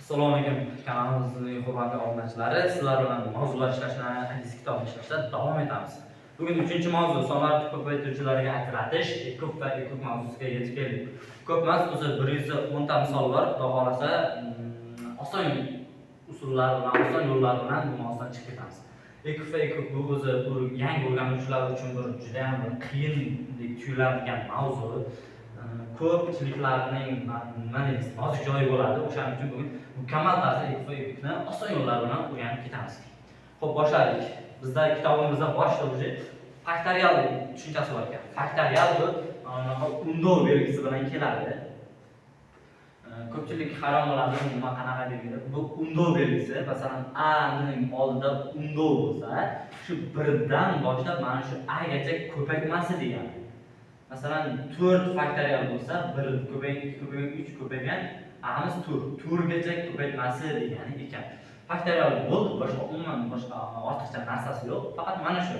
Assalomu alaykum, kanalimizning hurmatli obunachilari. Sizlar bilan mavzular ishlashni, hadis kitobini ishlashda davom etamiz. Bugun 3-mavzu sonlar ko'paytiruvchilarga ajratish, ekub va ekub mavzusiga yetib keldik. Ko'p emas, o'zi 110 ta misol bor. Xudo xohlasa, oson usullar bilan, oson yo'llar bilan bu mavzudan chiqib ketamiz. Ekub va ekub bu o'zi yangi o'rganuvchilar uchun bir juda ham bir qiyindek tuyuladigan mavzu. Ko'pchiliklarning nima deymiz, nozik joyi bo'ladi. O'shaning uchun bugun mukammal tarzda ekub va ekubni oson yo'llar bilan o'rganib ketamiz. Xo'p, boshladik. Bizda kitobimizda boshida уже faktorial tushunchasi bor ekan. Faktorial bu anaqa undov belgisi bilan keladi. Ko'pchilik hayron bo'ladi, nima, qanaqa belgi deb. Bu undov belgisi, masalan, A ning oldida undov bo'lsa, shu birdan boshlab mana shu A gacha ko'paytmasi degani. Masalan, 4 faktorial bo'lsa, 1 ko'paygan 2 ko'paygan 3 ko'paygan A'miz 4. 4 gacha ko'paytmasi degani ekan. Faktorial bo'ldi, boshqa umuman boshqa ortiqcha narsasi yo'q, faqat mana shu.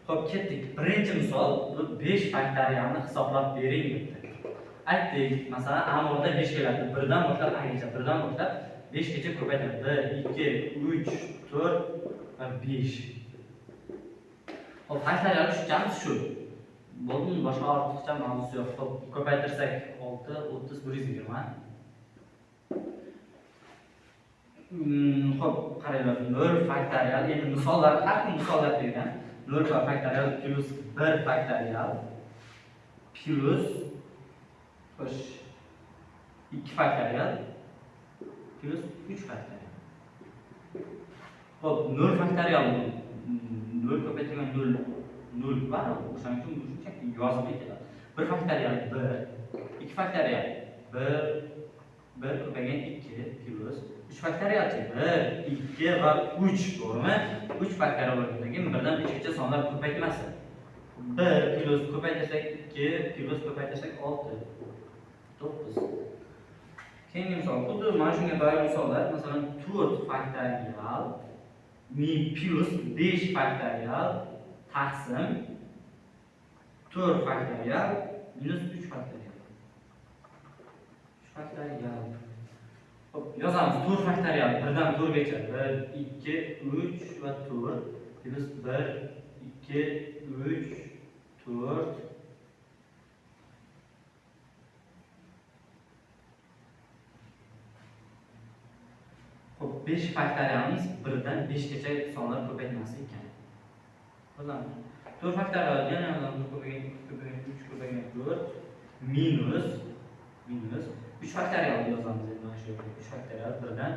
Xo'p, ketdik. Birinchi misol bu 5 faktorialni hisoblab bering debdi. Aytdik, masalan, A o'rnida 5 keladi. 1 dan boshlab A gacha, 1 dan boshlab 5 gacha ko'paytiradi. 1, 2, 3, 4 va 5. Xo'p, faktorial tushunchamiz shu. Bo'ldimi? Boshqa ortiqcha mavzusi yo'q. Xo'p, ko'paytirsak 6, 30, 120. Xo'p, qaranglar, 0 faktorial. Endi misollar, har xil misollar bergan. 0 faktorial plus 1 faktorial plus xo'sh 2 faktorial plus 3 faktorial. Xo'p, 0 faktorial 0 ko'paytirilgan 0 0 bor, o'shaning uchun bu shunchaki yozib ketiladi. 1 faktorial 1, 2 faktorial 1, 1 ko'paygan 2 plus 3 faktorialchi 1, 2 va 3, to'g'rimi? 3 faktorial bo'lgandan keyin 1 dan 3 gacha sonlar ko'paytmasi. 1 plus ko'paytirsak 2 plus ko'paytirsak 6, 9. Keyingi misol, xuddi mana shunga doir misollar, masalan, 4 faktorial plus 5 faktorial taqsim 4 faktorial minus 3 faktorial. 3 faktorial. Xo'p, yozamiz 4 faktorial 1 dan 4 gacha 1, 2, 3 va 4 plus 1, 2, 3, 4. Xo'p, 5 faktorialimiz 1 dan 5 gacha sonlar ko'paytmasi ekan. Bo'ladi. 4 faktorial yana yozamiz 1 ko'paygan 2 ko'paygan 3 ko'paygan 4 minus 3 faktorial yozamiz endi mana shu yerga 3 faktorial 1 dan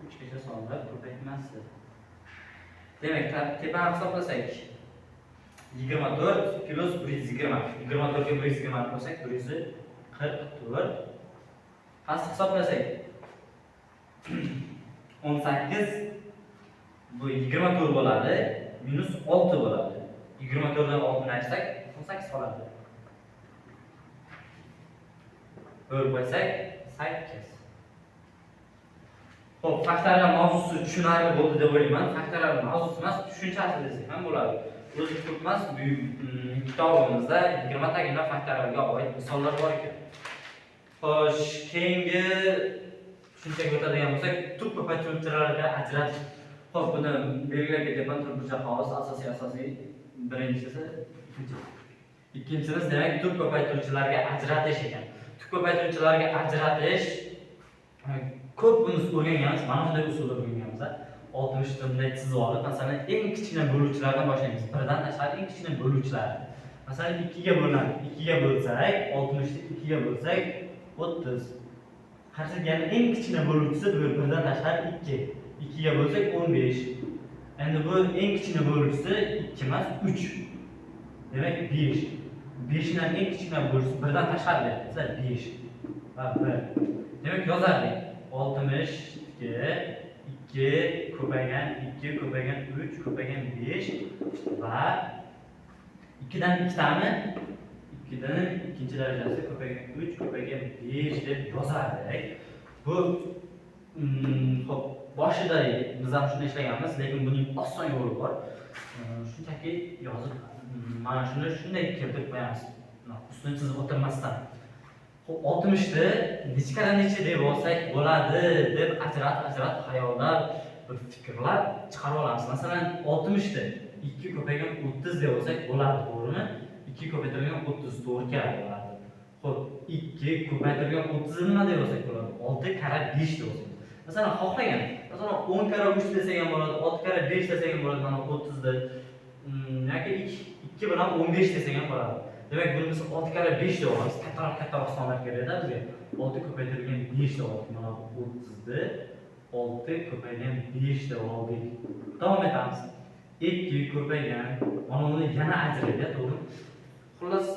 3 gacha sonlar ko'paytmasi. Demak, tepani hisoblasak 24 plus 120. 24 ga 120 qo'shsak 144. Past hisoblasak 18 bu 24 bo'ladi, minus 6 bo'ladi. 24 dan 6 ni ayirsak 18 qoladi. Bo'lib qo'ysak 8. Xo'p, faktorial mavzusi tushunarli bo'ldi deb o'ylayman. Faktorial mavzusi emas, tushunchasi desak ham bo'ladi. O'zi ko'p emas, bu kitobimizda 20 tagina faktorialga oid misollar bor ekan. Xo'sh, keyingi tushunchaga o'tadigan bo'lsak, tub ko'paytiruvchilarga ajratish. Xo'p, buni belgilab ketyapman, turburchak qog'oz asosiy birinchisi, ikkinchisi. Ikkinchimiz demak tub ko'paytiruvchilarga ajratish ekan. Tub ko'paytiruvchilarga ajratish ko'pimiz o'rganganmiz, mana bunday usulda o'rganganmiz. 60 ta bunday chizib olib, masalan, eng kichkina bo'luvchilardan boshlaymiz. Birdan tashqari eng kichkina bo'luvchilar. Masalan, 2 ga bo'linadi. 2 ga bo'lsak, 60 ni 2 ga bo'lsak 30. Qarasak, yana eng kichkina bo'luvchisi bu birdan tashqari 2. 2 ga bo'lsak 15. Endi bu eng kichkina bo'luvchisi 2 emas, 3. Demak 5. 5 dan eng kichkina bo'luvchisi birdan tashqari deyapmiz, 5 va 1. Demak yozardik 62 2 ko'paygan 2 ko'paygan 3 ko'paygan 5 va 2 dan ikkitani 2 dan ikkinchi darajasi ko'paygan 3 ko'paygan 5 deb yozardik. Bu xo'p, boshida biz ham shuni ishlaganmiz, lekin buning oson yo'li bor. Shunchaki yozib mana shuni shunday keltirib qo'yamiz. Ustini chizib o'tirmasdan. Xo'p, 60 ni necha karra necha deb olsak bo'ladi deb ajratib xayollar, bir fikrlar chiqarib olamiz. Masalan, 60 ni 2 ko'paygan 30 deb olsak bo'ladi, to'g'rimi? 2 ko'paytirilgan 30 to'g'ri keladi bo'ladi. Xo'p, 2 ko'paytirilgan 30 nima deb olsak bo'ladi? 6 karra 5 deb olsak. Masalan, xohlagan, masalan 10 karra 3 desak ham bo'ladi, 6 karra 5 desak ham bo'ladi, mana 30 ni yoki 2 bilan 15 desak ham bo'ladi. Demak, buni biz 6 karra 5 deb olamiz. Kattaroq sonlar kerakda bizga. 6 ko'paytirilgan 5 deb oldik. Mana 30 ni 6 ko'paygan 5 deb oldik. Davom etamiz. 2 ko'paygan, mana uni yana ajraydi, to'g'rimi? Xullas,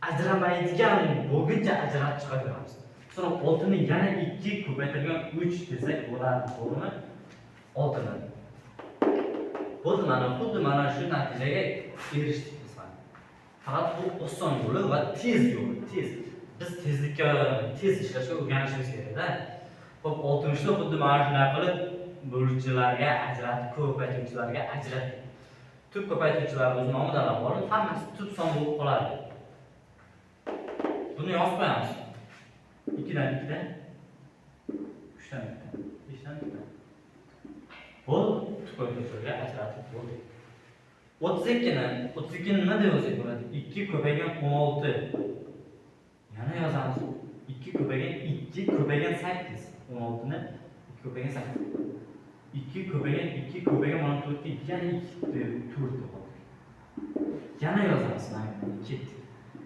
ajramaydigan bo'lguncha ajratib chiqaramiz. Sonra 6 ni yana 2 ko'paytirilgan 3 desak bo'ladi, to'g'rimi? 6 ni. Bo'ldi, mana xuddi mana shu natijaga erishdik biz ham. Faqat bu oson yo'li va tez yo'li, tez. Biz tezlikka, tez ishlashga o'rganishimiz kerak-da. Xo'p, 60 ni xuddi mana shunday qilib bo'luvchilarga ajratib, ko'paytiruvchilarga ajratdik. Tub ko'paytiruvchilar o'z nomidan ham ma'lum, hammasi tub son bo'lib qoladi. Buni yozib qo'yamiz. 2 dan 2 dan 3 dan 2, 5 dan 2. Bo'ldi, tub ko'paytiruvchilarga ajratib bo'ldik. 32 ni nima deb yozsak bo'ladi? 2 ko'paygan 16. Yana yozamiz. 2 ko'paygan 2 ko'paygan 8. 16 ni 2 ko'paygan 8. 2 ko'paygan 2 ko'paygan mana 4 ga yana 2 deb 4 deb oldik. Yana yozamiz, mana ketdik.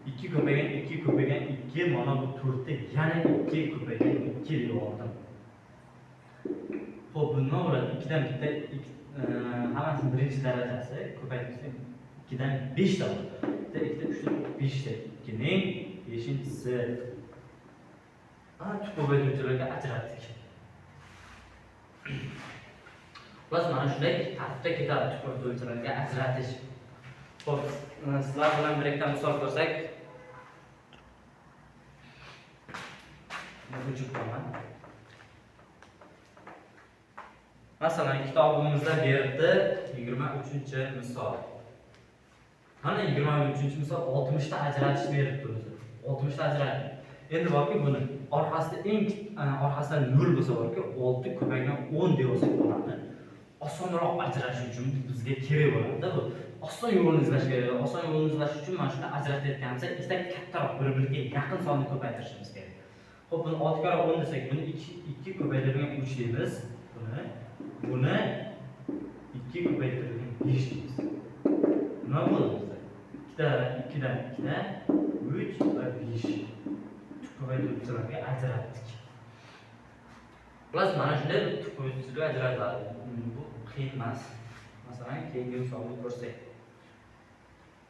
2 ko'paygan 2 ko'paygan 2 mana bu 4 ta yana 2 ko'paygan 2 deb oldim. Xo'p, bu nima bo'ladi? 2 dan bitta, hammasini birinchi darajasi ko'paytirsak 2 dan 5 ta bo'ladi. Bitta, 2 ta, 3 ta, 5 ta. 2ning 5-inchisi. Ana tub ko'paytiruvchilarga ajratdik. Xullas, mana shunday tartibda ketadi tub ko'paytiruvchilarga ajratish. Xo'p, sizlar bilan bir ikkita misol ko'rsak. O'chirib qo'yaman. Masalan, kitobimizda beribdi 23-misol. Mana 23-misol 60 ta ajratish beribdi o'zi. 60 ta ajratish. Endi borki buni orqasida eng orqasida 0 bo'lsa borki 6 ko'paygan 10 deb olsak bo'ladi. Osonroq ajratish uchun bizga kerak bo'ladi bu. Oson yo'lni izlash kerak. Oson yo'lni izlash uchun mana shuni ajratayotganimizda ikkita kattaroq bir-biriga yaqin sonni ko'paytirishimiz kerak. Xo'p, buni 6 karra 10 desak, buni 2 ko'paytirilgan 3 deymiz. Buni 2 ko'paytirilgan 5 deymiz. Nima bo'ldi bizda? 2 2dan 2dan 3 va 5 ko'paytiruvchilarga ajratdik. Xullas, mana shunday tub ko'paytiruvchilarga ajratiladi. Bu qiyin emas. Masalan, keyingi misolni ko'rsak.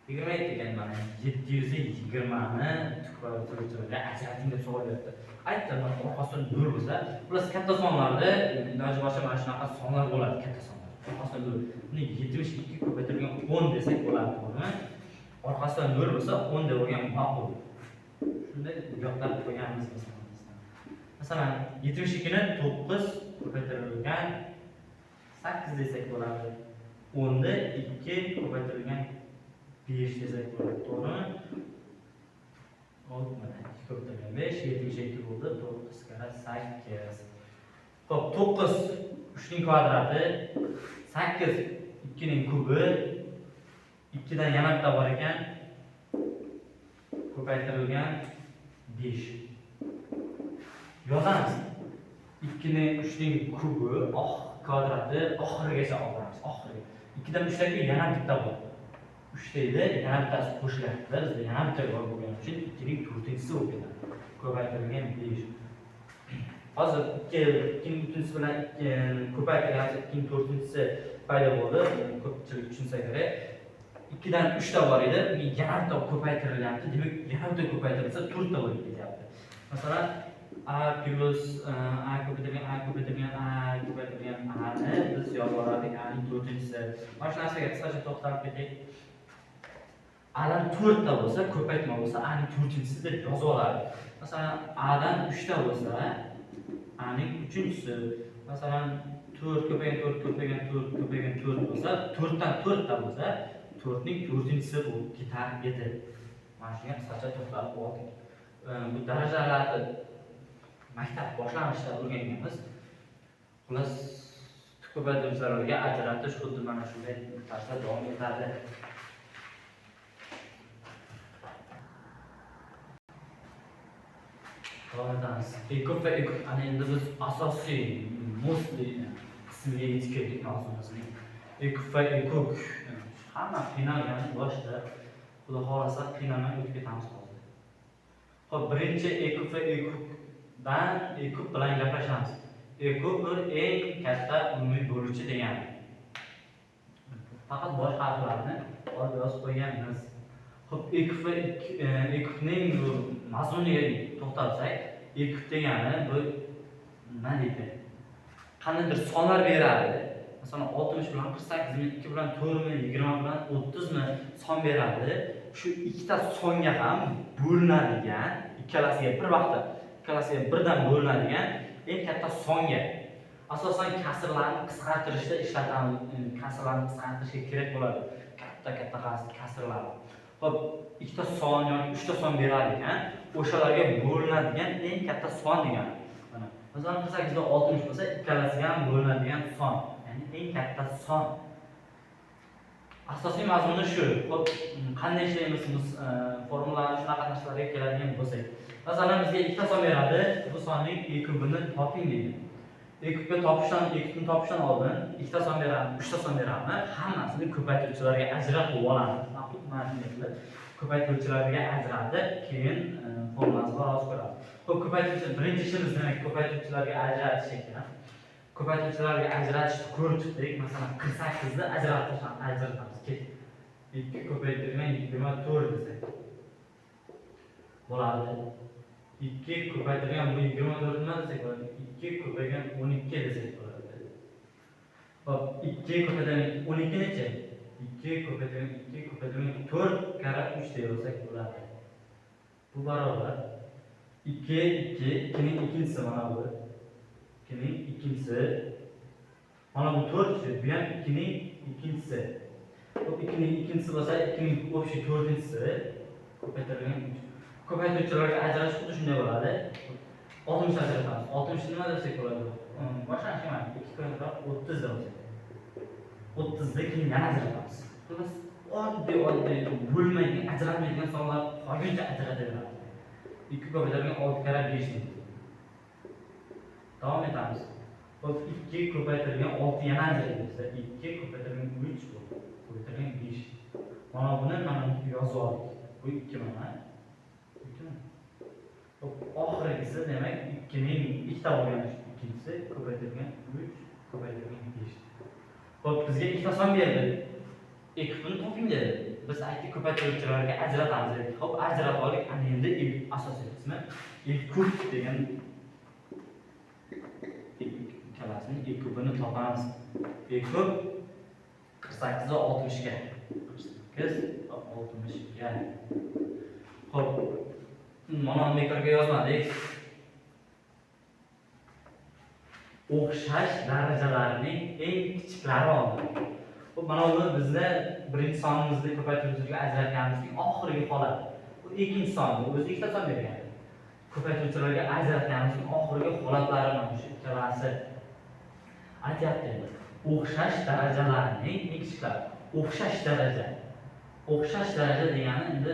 27 ekan, mana 720 ni tub ko'paytiruvchilarga ajrating deb savol beribdi. Aytdim, mana orqasida 0 bo'lsa, xullas katta sonlarda iloji boricha mana shunaqa sonlar bo'ladi, katta sonlar. Orqasida 0. Buni 72 ko'paytirilgan 10 desak bo'ladi, to'g'rimi? Orqasida 0 bo'lsa 10 deb olgan ma'qul. Shunday yodlab qo'yganmiz masalan. Masalan, 72 ni 9 ko'paytirilgan 8 desak bo'ladi. 10 ni 2 ko'paytirilgan 5 desak bo'ladi, to'g'rimi? Hop, mana 2 ko'paytirilgan 5, 72 bo'ldi, 9 karra 8. Xo'p, 9 3 ning kvadrati, 8 2 ning kubi, 2 dan yana bitta bor ekan, ko'paytirilgan 5. Yozamiz. 2 ni 3 ning kubi, kvadrati oxirigacha olamiz, oxiriga. 2 dan 3 dagi yana bitta bor. 3 ta edi, yana bittasi qo'shilyapti. Bizda yana bitta bor bo'lgani uchun 2 ning 4-inchisi bo'lib ketadi. Ko'paytirilgan 5. Hozir 2 ning 3-inchisi bilan ko'paytirganimiz 2 ning 4-inchisi paydo bo'ldi. Ko'pchilik tushunsa kerak. 2 dan 3 ta bor edi, unga yana bitta ko'paytirilyapti. Demak, yana bitta ko'paytirilsa 4 ta bo'lib ketyapti. Masalan, a plus a ko'paytirilgan a ko'paytirilgan a ko'paytirilgan a ni biz yozib olardik a ning 4-inchisi. Mana shu narsaga qisqacha to'xtalib ketaylik. A dan 4 ta bo'lsa, ko'paytma bo'lsa, a ning 4-inchisi deb yozib olardik. Masalan, a dan 3 ta bo'lsa, a ning 3-inchisi. Masalan, 4 ko'paygan 4 ko'paygan 4 ko'paygan 4 bo'lsa, 4 dan 4 ta bo'lsa, 4 ning 4-inchisi bo'lib ketar edi. Mana shunga qisqacha to'xtalib oldik. Bu darajalarni maktab boshlanishida o'rganganmiz. Xullas, ko'paytiruvchilarga ajratish xuddi mana shunday tarzda davom etadi. Davom etamiz. Ekub va ekub. Ana endi biz asosiy mostli qismiga yetib keldik mavzumizning. Ekub va ekub. Hamma qiynalgani boshida, Xudo xohlasa qiynalmay o'tib ketamiz hozir. Xo'p, birinchi ekub va ekubdan ekub bilan gaplashamiz. Ekub bu eng katta umumiy bo'luvchi degani. Faqat bosh harflarni olib yozib qo'yganmiz. Xo'p, ekub va ekubning bu mazmuniga to'xtalsak, ekub degani bu nima deydi? Qandaydir sonlar beradi. Masalan, 60 bilan 48 mi, 2 bilan 4 mi, 20 bilan 30 mi son beradi. Shu ikkita songa ham bo'linadigan, ikkalasiga bir vaqtda, ikkalasiga birdan bo'linadigan eng katta songa. Asosan kasrlarni qisqartirishda ishlatamiz, kasrlarni qisqartirishga kerak bo'ladi. Katta-katta kasrlar. Xo'p, ikkita son yoki uchta son berar ekan, o'shalarga bo'linadigan eng katta son degani. Mana, masalan, 48 va 60 bo'lsa, ikkalasiga ham bo'linadigan son, ya'ni eng katta son. Asosiy mazmuni shu. Xo'p, qanday ishlaymiz biz, formulalarni shunaqa narsalarga keladigan bo'lsak. Masalan, bizga ikkita son beradi, bu sonning ekubini toping deydi. Ekubga topishdan, ekubni topishdan oldin ikkita son beradi, uchta son beradi, hammasini ko'paytiruvchilarga ajratib olamiz. Mana shunday qilib ko'paytiruvchilarga ajratib, keyin formulasi bor, hozir ko'ramiz. Xo'p, ko'paytiruvchi birinchi ishimiz demak ko'paytiruvchilarga ajratish ekan. Ko'paytiruvchilarga ajratishni ko'rib chiqdik. Masalan, 48 ni ajratamiz. Ketdik. 2 ko'paytirilgan 24 desak bo'ladi. 2 ko'paytirilgan bu 24 nima desak bo'ladi? 2 ko'paygan 12 desak bo'ladi. Xo'p, 2 ko'paytirilgan 12 necha? 2 ko'paytirilgan 2 ko'paytirilgan 4 karra 3 deb yozsak bo'ladi. Bu barobar 2 2 2ning ikkinchisi mana bu. 2ning ikkinchisi. Mana bu 4, bu ham 2ning ikkinchisi. Xo'p, 2ning ikkinchisi bo'lsa, 2ning общий to'rtinchisi ko'paytirilgan 3. Ko'paytiruvchilarga ajratish xuddi shunday bo'ladi. 60 ajratamiz. 60 nima desak bo'ladi? Boshlanishi mana 2 ko'paytirilgan 30 deb olsak. 30 ni keyin yana ajratamiz. Xullas, oddiy bo'lmaydigan, ajratmaydigan sonlar qolguncha ajrataveramiz. 2 ko'paytirilgan 6 karra 5 deymiz. Davom etamiz. Xo'p, 2 ko'paytirilgan 6 yana ajratamiz. 2 ko'paytirilgan 3 ko'paytirilgan 5. Mana buni mana yozib oldik. Bu 2 mana. 2 mana. Xo'p, oxirgisi demak 2ning ikkita bo'lgan ikkinchisi ko'paytirilgan 3 ko'paytirilgan 5. Xo'p, bizga ikkita son berdi. Ekubini toping dedi. Biz aytdik ko'paytiruvchilarga ajratamiz dedik. Xo'p, ajratib oldik. Ana endi asosiy qismi ekub degan ikkalasini ekubini topamiz. Ekub 48 va 60 ga. 48 va 60 ga. Xo'p, mana buni bekorga yozmadik. O'xshash darajalarning eng kichiklari oldi. Xo'p, mana bu bizni birinchi sonimizni ko'paytiruvchilarga ajratganimizning oxirgi holati. Bu ikkinchi son, bu o'zi ikkita son bergan. Ko'paytiruvchilarga ajratganimizning oxirgi holatlari mana shu ikkalasi. Aytyapti endi. O'xshash darajalarning eng kichiklari. O'xshash daraja. O'xshash daraja degani endi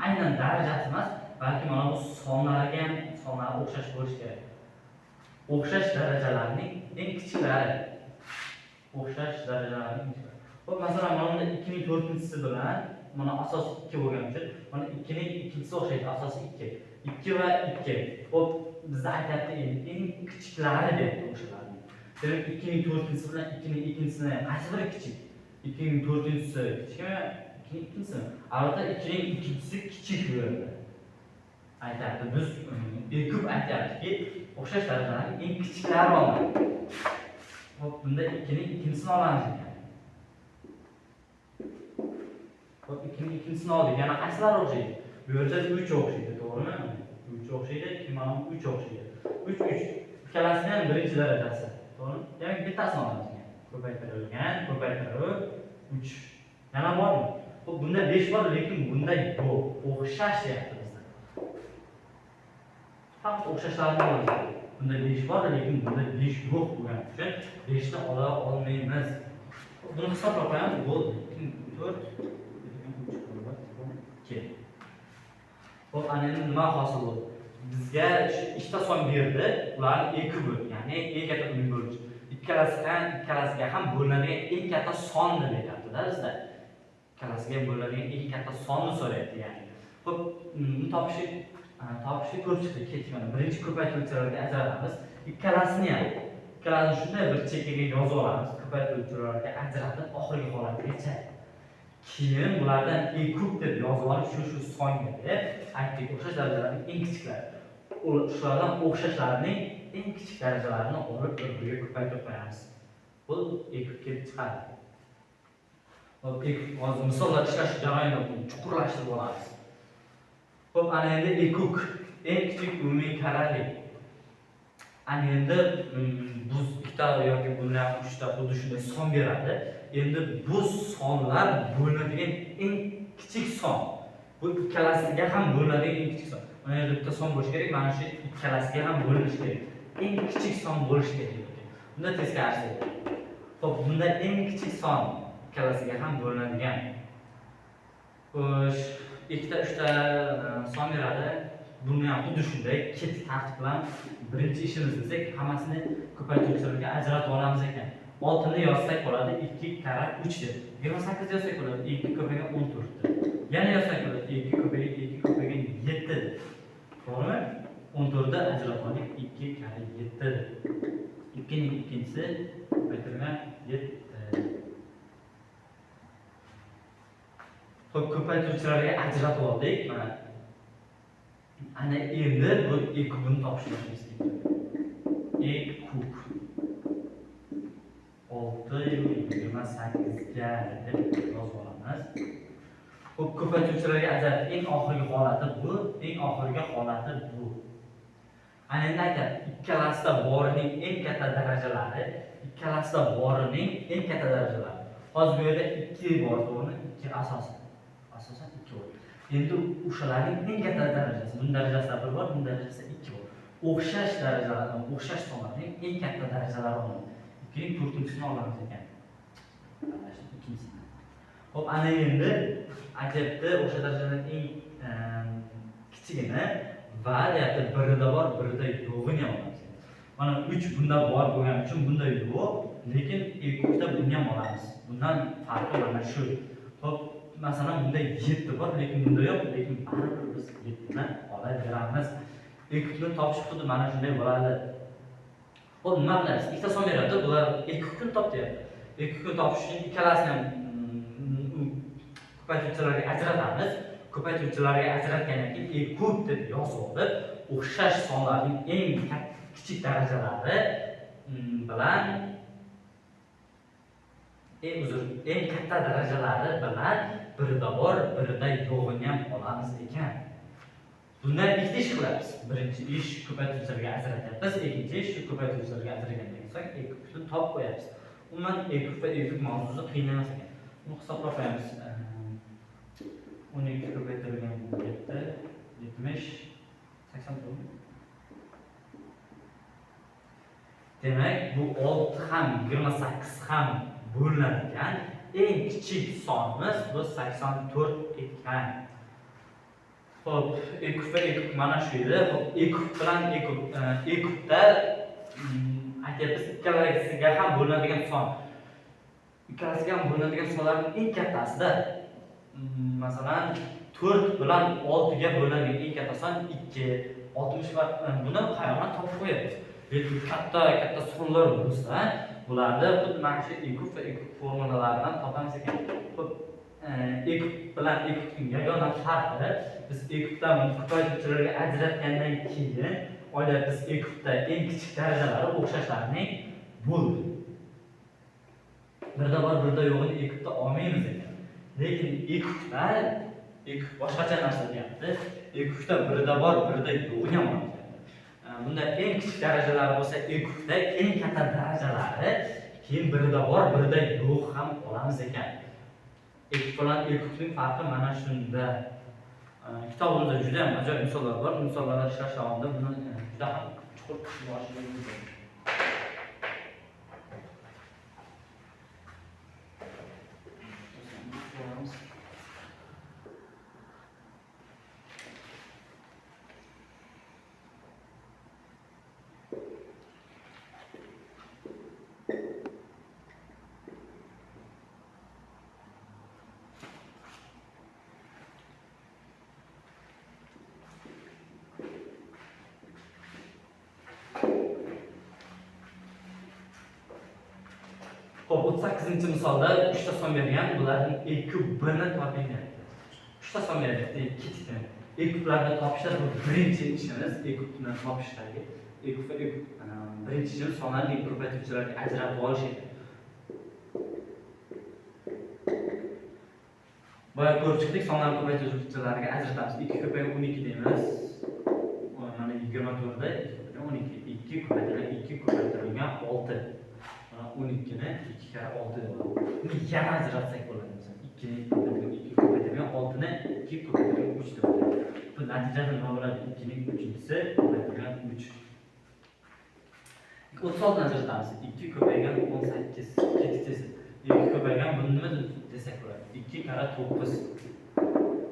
aynan darajasi emas, balki mana bu sonlarga ham sonlar o'xshash bo'lishi kerak. O'xshash darajalarning eng kichiklari. O'xshash darajalarning eng kichiklari. Xo'p, masalan, mana bunda 2ning to'rtinchisi bilan mana asosi 2 bo'lgani uchun mana 2ning ikkinchisi o'xshaydi, asosi 2. 2 va 2. Xo'p, bizda aytyapti endi eng kichiklari deyapti o'shalarning. Demak, 2ning to'rtinchisi bilan 2ning ikkinchisini qaysi biri kichik? 2ning to'rtinchisi kichikmi? 2ning ikkinchisimi? Albatta 2ning ikkinchisi kichik bu yerda. Aytyapti, biz ekub aytyaptiki, o'xshash darajalarning eng kichiklari oladi. Xo'p, bunda 2ning ikkinchisini olamiz ekan. Xo'p, 2ning ikkinchisini oldik. Yana qaysilari o'xshaydi? Bu yerda 3 o'xshaydi, to'g'rimi? 3 o'xshaydi, keyin mana bu 3 o'xshaydi. 3 3. Ikkalasini ham birinchi darajasi, to'g'rimi? Demak, bittasini olamiz ekan. Ko'paytirilgan, ko'paytirib 3. Yana bormi? Xo'p, bunda 5 bor, lekin bunda yo'q. O'xshash deyapti bizda. Faqat o'xshashlarini olamiz. Bunda 5 bor, lekin bunda 5 yo'q bo'lgani uchun 5 ni ola olmaymiz. Buni hisoblab qo'yamiz. Bo'ldi. 2 4 3 2. Xo'p, ana endi nima hosil bo'ldi? Bizga shu ikkita son berdi, ularni 2 bo'l, ya'ni eng katta umumiy bo'luvchi. Ikkalasiga ham bo'linadigan eng katta sonni beryapti-da bizda. Ikkalasiga ham bo'linadigan eng katta sonni so'rayapti, ya'ni. Xo'p, buni topishni ko'rib chiqdik. Ketdik mana. Birinchi ko'paytiruvchilarga ajratamiz. Ikkalasini ham, ikkalasini shunday bir chekkaga yozib olamiz. Ko'paytiruvchilarga ajratib oxirgi holatigacha. Keyin bulardan e kub deb yozib olib shu songa deb aytdik, o'xshash darajalarning eng kichiklari. Shulardan o'xshashlarining eng kichik darajalarini olib bir-biriga ko'paytirib qo'yamiz. Bu e kub kelib chiqadi. Xo'p, e kub hozir misollar ishlash jarayonida buni chuqurlashtirib olamiz. Xo'p, ana endi e kub eng kichik umumiy karralik. Ana endi bu ikkita yoki bundan uchta xuddi shunday son beradi. Endi bu sonlar bo'linadigan eng kichik son. Bu ikkalasiga ham bo'linadigan eng kichik son. Mana yerda bitta son bo'lishi kerak, mana shu ikkalasiga ham bo'linishi kerak. Eng kichik son bo'lishi kerak. Bunda teskarisi. Xo'p, bunda eng kichik son ikkalasiga ham bo'linadigan. Xo'sh, ikkita, uchta son beradi. Buni ham xuddi shunday ketdik tartib bilan birinchi ishimiz desak, hammasini ko'paytiruvchilarga ajratib olamiz ekan. 6 ni yozsak bo'ladi 2 karra 3 deb. 28 yozsak bo'ladi 2 ko'paygan 14 deb. Yana yozsak bo'ladi 2 ko'paygan 2 ko'paygan 7 deb. To'g'rimi? 14 ni ajratib oldik 2 karra 7 deb. 2 ning ikkinchisi ko'paytirilgan 7. Xo'p, ko'paytiruvchilarga ajratib oldik. Mana ana endi bu e kubini topishimiz kerak. E kub 6 28 ga deb yozib olamiz. Xo'p, ko'paytiruvchilarga ajratib eng oxirgi holati bu, eng oxirgi holati bu. Ana endi aytadi, ikkalasida borining eng katta darajalari, ikkalasida borining eng katta darajalari. Hozir bu yerda 2 bor, to'g'rimi? 2 asosan. Asosan 2 bor. Endi o'shalarning eng katta darajasi, buning darajasida 1 bor, buning darajasida 2 bor. O'xshash darajalardan, o'xshash sonlarning eng katta darajalari olamiz. 2ning 4-chisini olamiz ekan. Mana shu ikkinchisini. Xo'p, ana endi aytyapti, o'sha darajalarning eng kichigini va deyapti, birida bor, birida yo'g'ini ham olamiz. Mana 3 bunda bor bo'lgani uchun bunda yo'q, lekin ikkita buni ham olamiz. Bundan farqi mana shu. Xo'p, masalan, bunda 7 bor, lekin bunda yo'q, lekin baribir biz 7 ni olaveramiz. 2 topish xuddi mana shunday bo'ladi. Xo'p, nima qilamiz? Ikkita son beradi, bular 2 kun top deyapti. 2 kun topish uchun ikkalasini ham ko'paytiruvchilarga ajratamiz. Ko'paytiruvchilarga ajratgandan keyin e kub deb yozib olib, o'xshash sonlarning eng kichik darajalari bilan eng katta darajalari bilan birida bor, birida yo'g'ini ham olamiz ekan. Bundan ikkita ish qilamiz. Birinchi ish ko'paytiruvchilarga ajratyapmiz, ikkinchi ish shu ko'paytiruvchilarga ajragandan so'ng e kubni topib qo'yamiz. Umuman e kub va e kub mavzusi qiyin emas ekan. Buni hisoblab qo'yamiz. 12 ko'paytirilgan 7, 70, 84. Demak, bu 6 ham 28 ham bo'linadigan eng kichik sonimiz bu 84 ekan. Xo'p, e kub va e kub mana shu edi. Xo'p, e kub bilan e kub, e kubda aytyapmiz, ikkalasiga ham bo'linadigan son. Ikkalasiga ham bo'linadigan sonlarning eng kattasida, masalan, 4 bilan 6 ga bo'linadigan eng katta son 2, 60 va buni xayolan topib qo'yamiz. Lekin katta katta sonlar bo'lsa, bularni xuddi mana shu e kub va e kub formulalaridan topamiz ekan. Xo'p, e kub bilan e kubning yagona farqi, biz e kubdan buni ko'paytiruvchilarga ajratgandan keyin olyapmiz e kubda eng kichik darajalari o'xshashlarining bo'ldi. Birda bor, birda yo'g'ini e kubda olmaymiz ekan. Lekin e kubda e kub boshqacha narsa deyapti. E kubda birda bor, birda yo'g'ini ham olamiz. Bunda eng kichik darajalari bo'lsa, e kubda eng katta darajalari keyin birida bor, birida yo'q ham olamiz ekan. E kub bilan e kubning farqi mana shunda. Kitobimizda juda ham ajoyib misollar bor. Misollarni ishlash davomida buni Juda ham chuqur tushunib olishingiz mumkin. Xo'p, 38-misolda 3 ta son bergan, bularning E kubini toping deyapti. 3 ta son beryapti, ikkita. E kublarni topishda bu birinchi ishimiz, E kubni topishdagi. E kub va E kub birinchi ishimiz sonlarni ko'paytiruvchilarga ajratib olish edi. Boya ko'rib chiqdik, sonlarni ko'paytiruvchilarga ajratamiz. 2 ko'paygan 12 deymiz. Mana 24 da 2 ko'paytirilgan 12, 2 ko'paytirilgan 2 ko'paytirilgan 6. 12 ni 2 karra 6 deb oladi. Buni yana ajratsak bo'ladi. Masalan, 2 ni ko'paytirilgan 2 ko'paytirilgan 6 ni 2 ko'paytirilgan 3 deb oladi. Bu natijada nima bo'ladi? 2 ning 3-chisi ko'paytirilgan 3. 36 ni ajratamiz. 2 ko'paygan 18. Ketdi. 2 ko'paygan buni nima desak bo'ladi? 2 karra 9.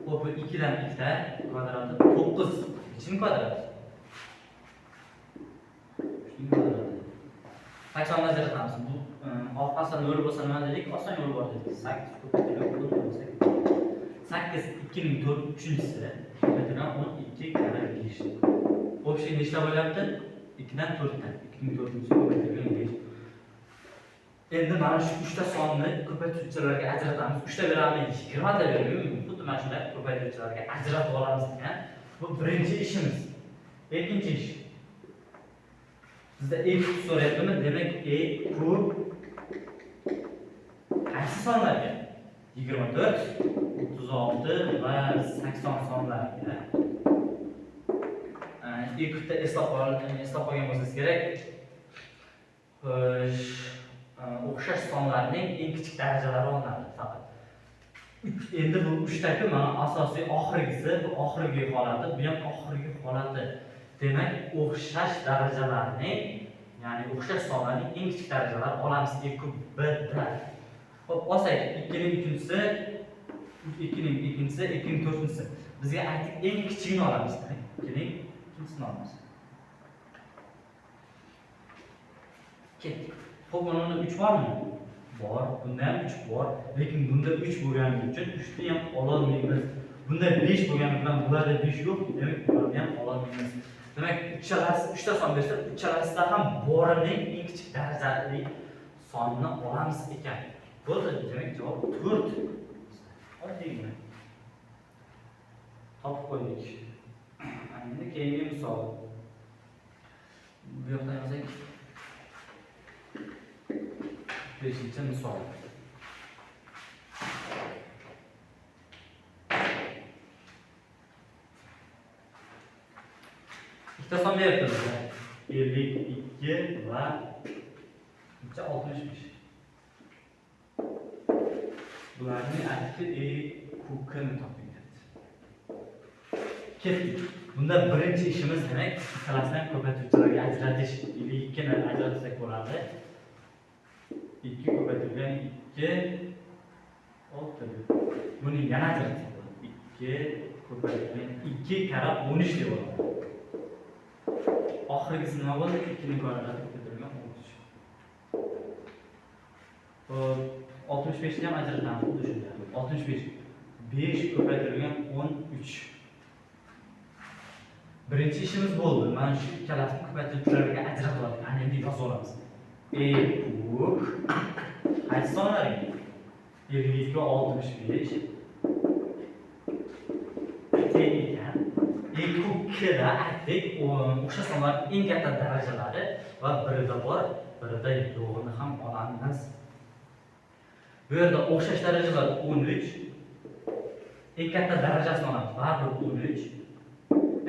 Xo'p, bu 2 dan 2 ta kvadrati 9. Nechining kvadrati? 3 ning kvadrati. 80 ni ajratamiz. Bu orqasida 0 bo'lsa nima dedik? Oson yo'l bor dedik. 8 ko'paytirilgan 10 bo'lsa 8 2 ning 4-uchinchisi ko'paytirilgan 12 karra 5. Общий nechta bo'lyapti? 2 dan 4 ta. 2 ning 4-chisi ko'paytirilgan 5. Endi mana shu 3 ta sonni ko'paytiruvchilarga ajratamiz. 3 ta beramizmi? 20 ta beramizmi? Xuddi mana shunday ko'paytiruvchilarga ajratib olamiz ekan. Bu birinchi ishimiz. Ikkinchi ish. Bizda E kub so'rayaptimi? Demak, E kub qaysi sonlarga? 24, 36 va 80 sonlarga. E kubda eslab qolgan bo'lsangiz kerak. Xo'sh, o'xshash sonlarning eng kichik darajalari olinadi faqat. Endi bu 3 taki mana asosiy oxirgisi, bu oxirgi holati, bu ham oxirgi holati. Demak, o'xshash darajalarning, ya'ni o'xshash sonlarning eng kichik darajalari olamiz E kub B da. Xo'p, olsak 2 ning 3-chisi, 2 ning 2-chisi, 2 ning 4-chisi. Bizga aytdik eng kichigini olamiz, demak, 2 ning 2-chisini olamiz. Ketdik. Xo'p, mana bunda 3 bormi? Bor. Bunda ham 3 bor. Lekin bunda 3 bo'lgani uchun 3 ni ham ola olmaymiz. Bunda 5 bo'lgani bilan bularda 5 yo'q, demak bularni ham ola olmaymiz. Demak, uchalasi 3 ta son bersa, uchalasida ham borining eng kichik darajali sonini olamiz ekan. Bo'ldi, demak javob 4. Oddiygina. Topib qo'ydik. Endi keyingi misol. Bu yoqdan yozsak 5-misol. Ikkita son beryapti bizga. 52 va 65. Bularning aytdi E kubini toping deyapti. Ketdik. Bunda birinchi ishimiz demak, ikkalasidan ko'paytiruvchilarga ajratish. 52 ni ajratsak bo'ladi. 2 ko'paytirilgan 2 6. Buni yana ajratsak bo'ladi. 2 ko'paytirilgan 2 karra 13 deb bo'ladi. Oxirgisi nima bo'ldi? 2 ning kvadrati ko'paytirilgan 13. Xo'p, 65 ni ham ajratamiz xuddi shunday. 65 5 ko'paytirilgan 13. Birinchi ishimiz bo'ldi. Mana shu ikkalasini ko'paytiruvchilarga ajratib oldik. Ana endi yozib olamiz. E kub qaysi sonlarga? 52 65 teng ekan. E kub K da aytdik, o'sha sonlarning eng katta darajalari va birida bor, birida yo'g'ini ham olamiz. Bu yerda o'xshash darajalar 13. Eng katta darajasini olamiz, baribir 13.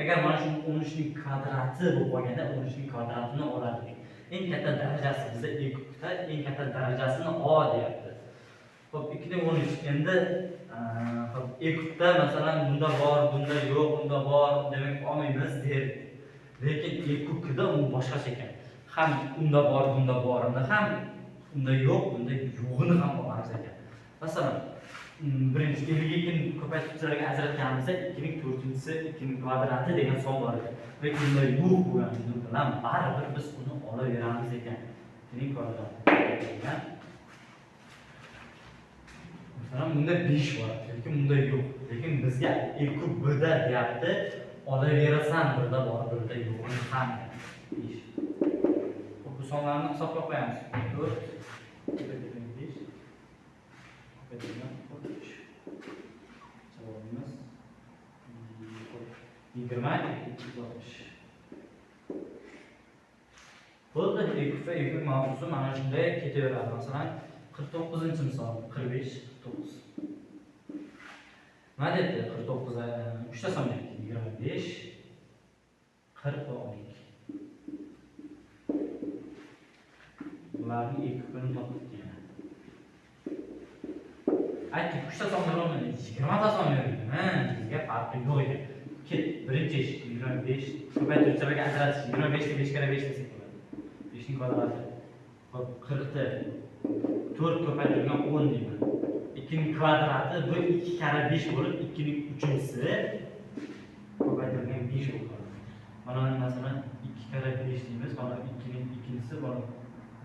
Agar mana shu 13 ning kvadrati bo'lib qolganda 13 ning kvadratini olardik. Eng katta darajasi bizda E kubda eng katta darajasini O deyapti. Xo'p, 2 ning 13. Endi xo'p, E kubda masalan bunda bor, bunda yo'q, bunda bor, demak olmaymiz derdik. Lekin E kub Kda u boshqacha ekan. Ham unda bor, bunda borini ham, unda yo'q, bunda yo'g'ini ham olamiz ekan. Masalan, birinchi 52 ni ko'paytiruvchilarga ajratganimizda 2 ning 4-chisi 2 ning kvadrati degan son bor ekan. Lekin unda yo'q bo'lgani bilan baribir biz uni olaveramiz ekan. 2 ning kvadrati degan. Masalan, bunda 5 bor, lekin bunda yo'q. Lekin bizga E kub B da deyapti, olaverasan, birda bor, birda yo'g'ini ham 5. Xo'p, bu sonlarni hisoblab qo'yamiz. 4 ko'paytirilgan 5 ko'paytirilgan 3. Javobimiz 20 260. Bo'ldi, E kub va E kub mavzusi mana shunday ketaveradi. Masalan, 49-misol, 45, 49. Nima debdi? 49, 3 ta son deyapti. 25, 40 va 12. Bularning E kubini topdik yana. Aytdik, 3 ta son berolmaydi, 20 ta son berdi. Ha, bizga farqi yo'q ekan. Ket, birinchi ish 25 ko'paytiruvchilarga ajratish. 25 ni 5 karra 5 desak bo'ladi. 5 ning kvadrati. Xo'p, 40 ta 4 ko'paytirilgan 10 deyman. 2 ning kvadrati bu 2 karra 5 bo'lib, 2 ning uchinchisi ko'paytirilgan 5 bo'lib qoladi. Mana masalan 2 karra 5 deymiz, mana 2 ning ikkinchisi, mana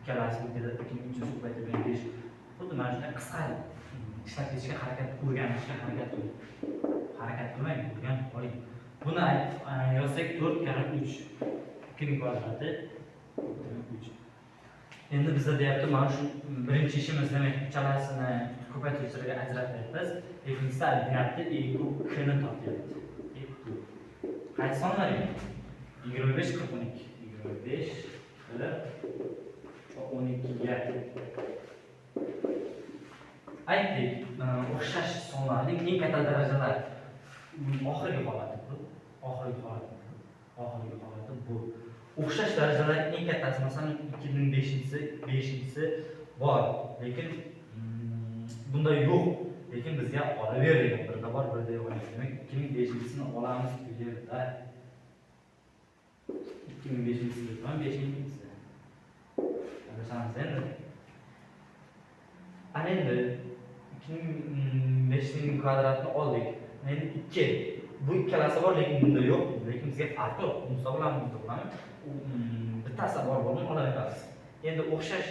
ikkalasi bu yerda 2 ning uchinchisi ko'paytirilgan 5. Xuddi mana shunday qisqa ishlab ketishga harakat, o'rganishga harakat qiling. Harakat qilmang, o'rganib oling. Buni yozsak 4 karra 3. 2 ning kvadrati 3. Endi bizda deyapti, mana shu birinchi ishimiz demak uchalasini ko'paytiruvchilarga ajratyapmiz. Ikkinchisi deyapti E kub K ni topyapti. E kub. Qaysi sonlar ekan? 25, 40, 12. 25, 40, 12 ga. Aytdik, o'xshash sonlarning eng katta darajalari. Oxirgi holati bu. Oxirgi holati bu. Oxirgi holati bu. O'xshash darajalarning eng kattasi, masalan, 2 ning 5-inchisi bor, lekin bunda yo'q. Lekin bizga olaver degan, birda bor, birda yo'q. Demak, 2 ning 5-inchisini olamiz bu yerda. 2 ning 5-inchisi deb, 5 ning 2-si. Adashamiz endi. Ana endi 2 ning 5 ning kvadratini oldik. Endi 2. Bu ikkalasi bor, lekin bunda yo'q. Lekin bizga farqi yo'q. Bunda bo'lamiz, bunda bo'lamiz. Bittasi bor, bo'lmay olaveramiz. Endi o'xshash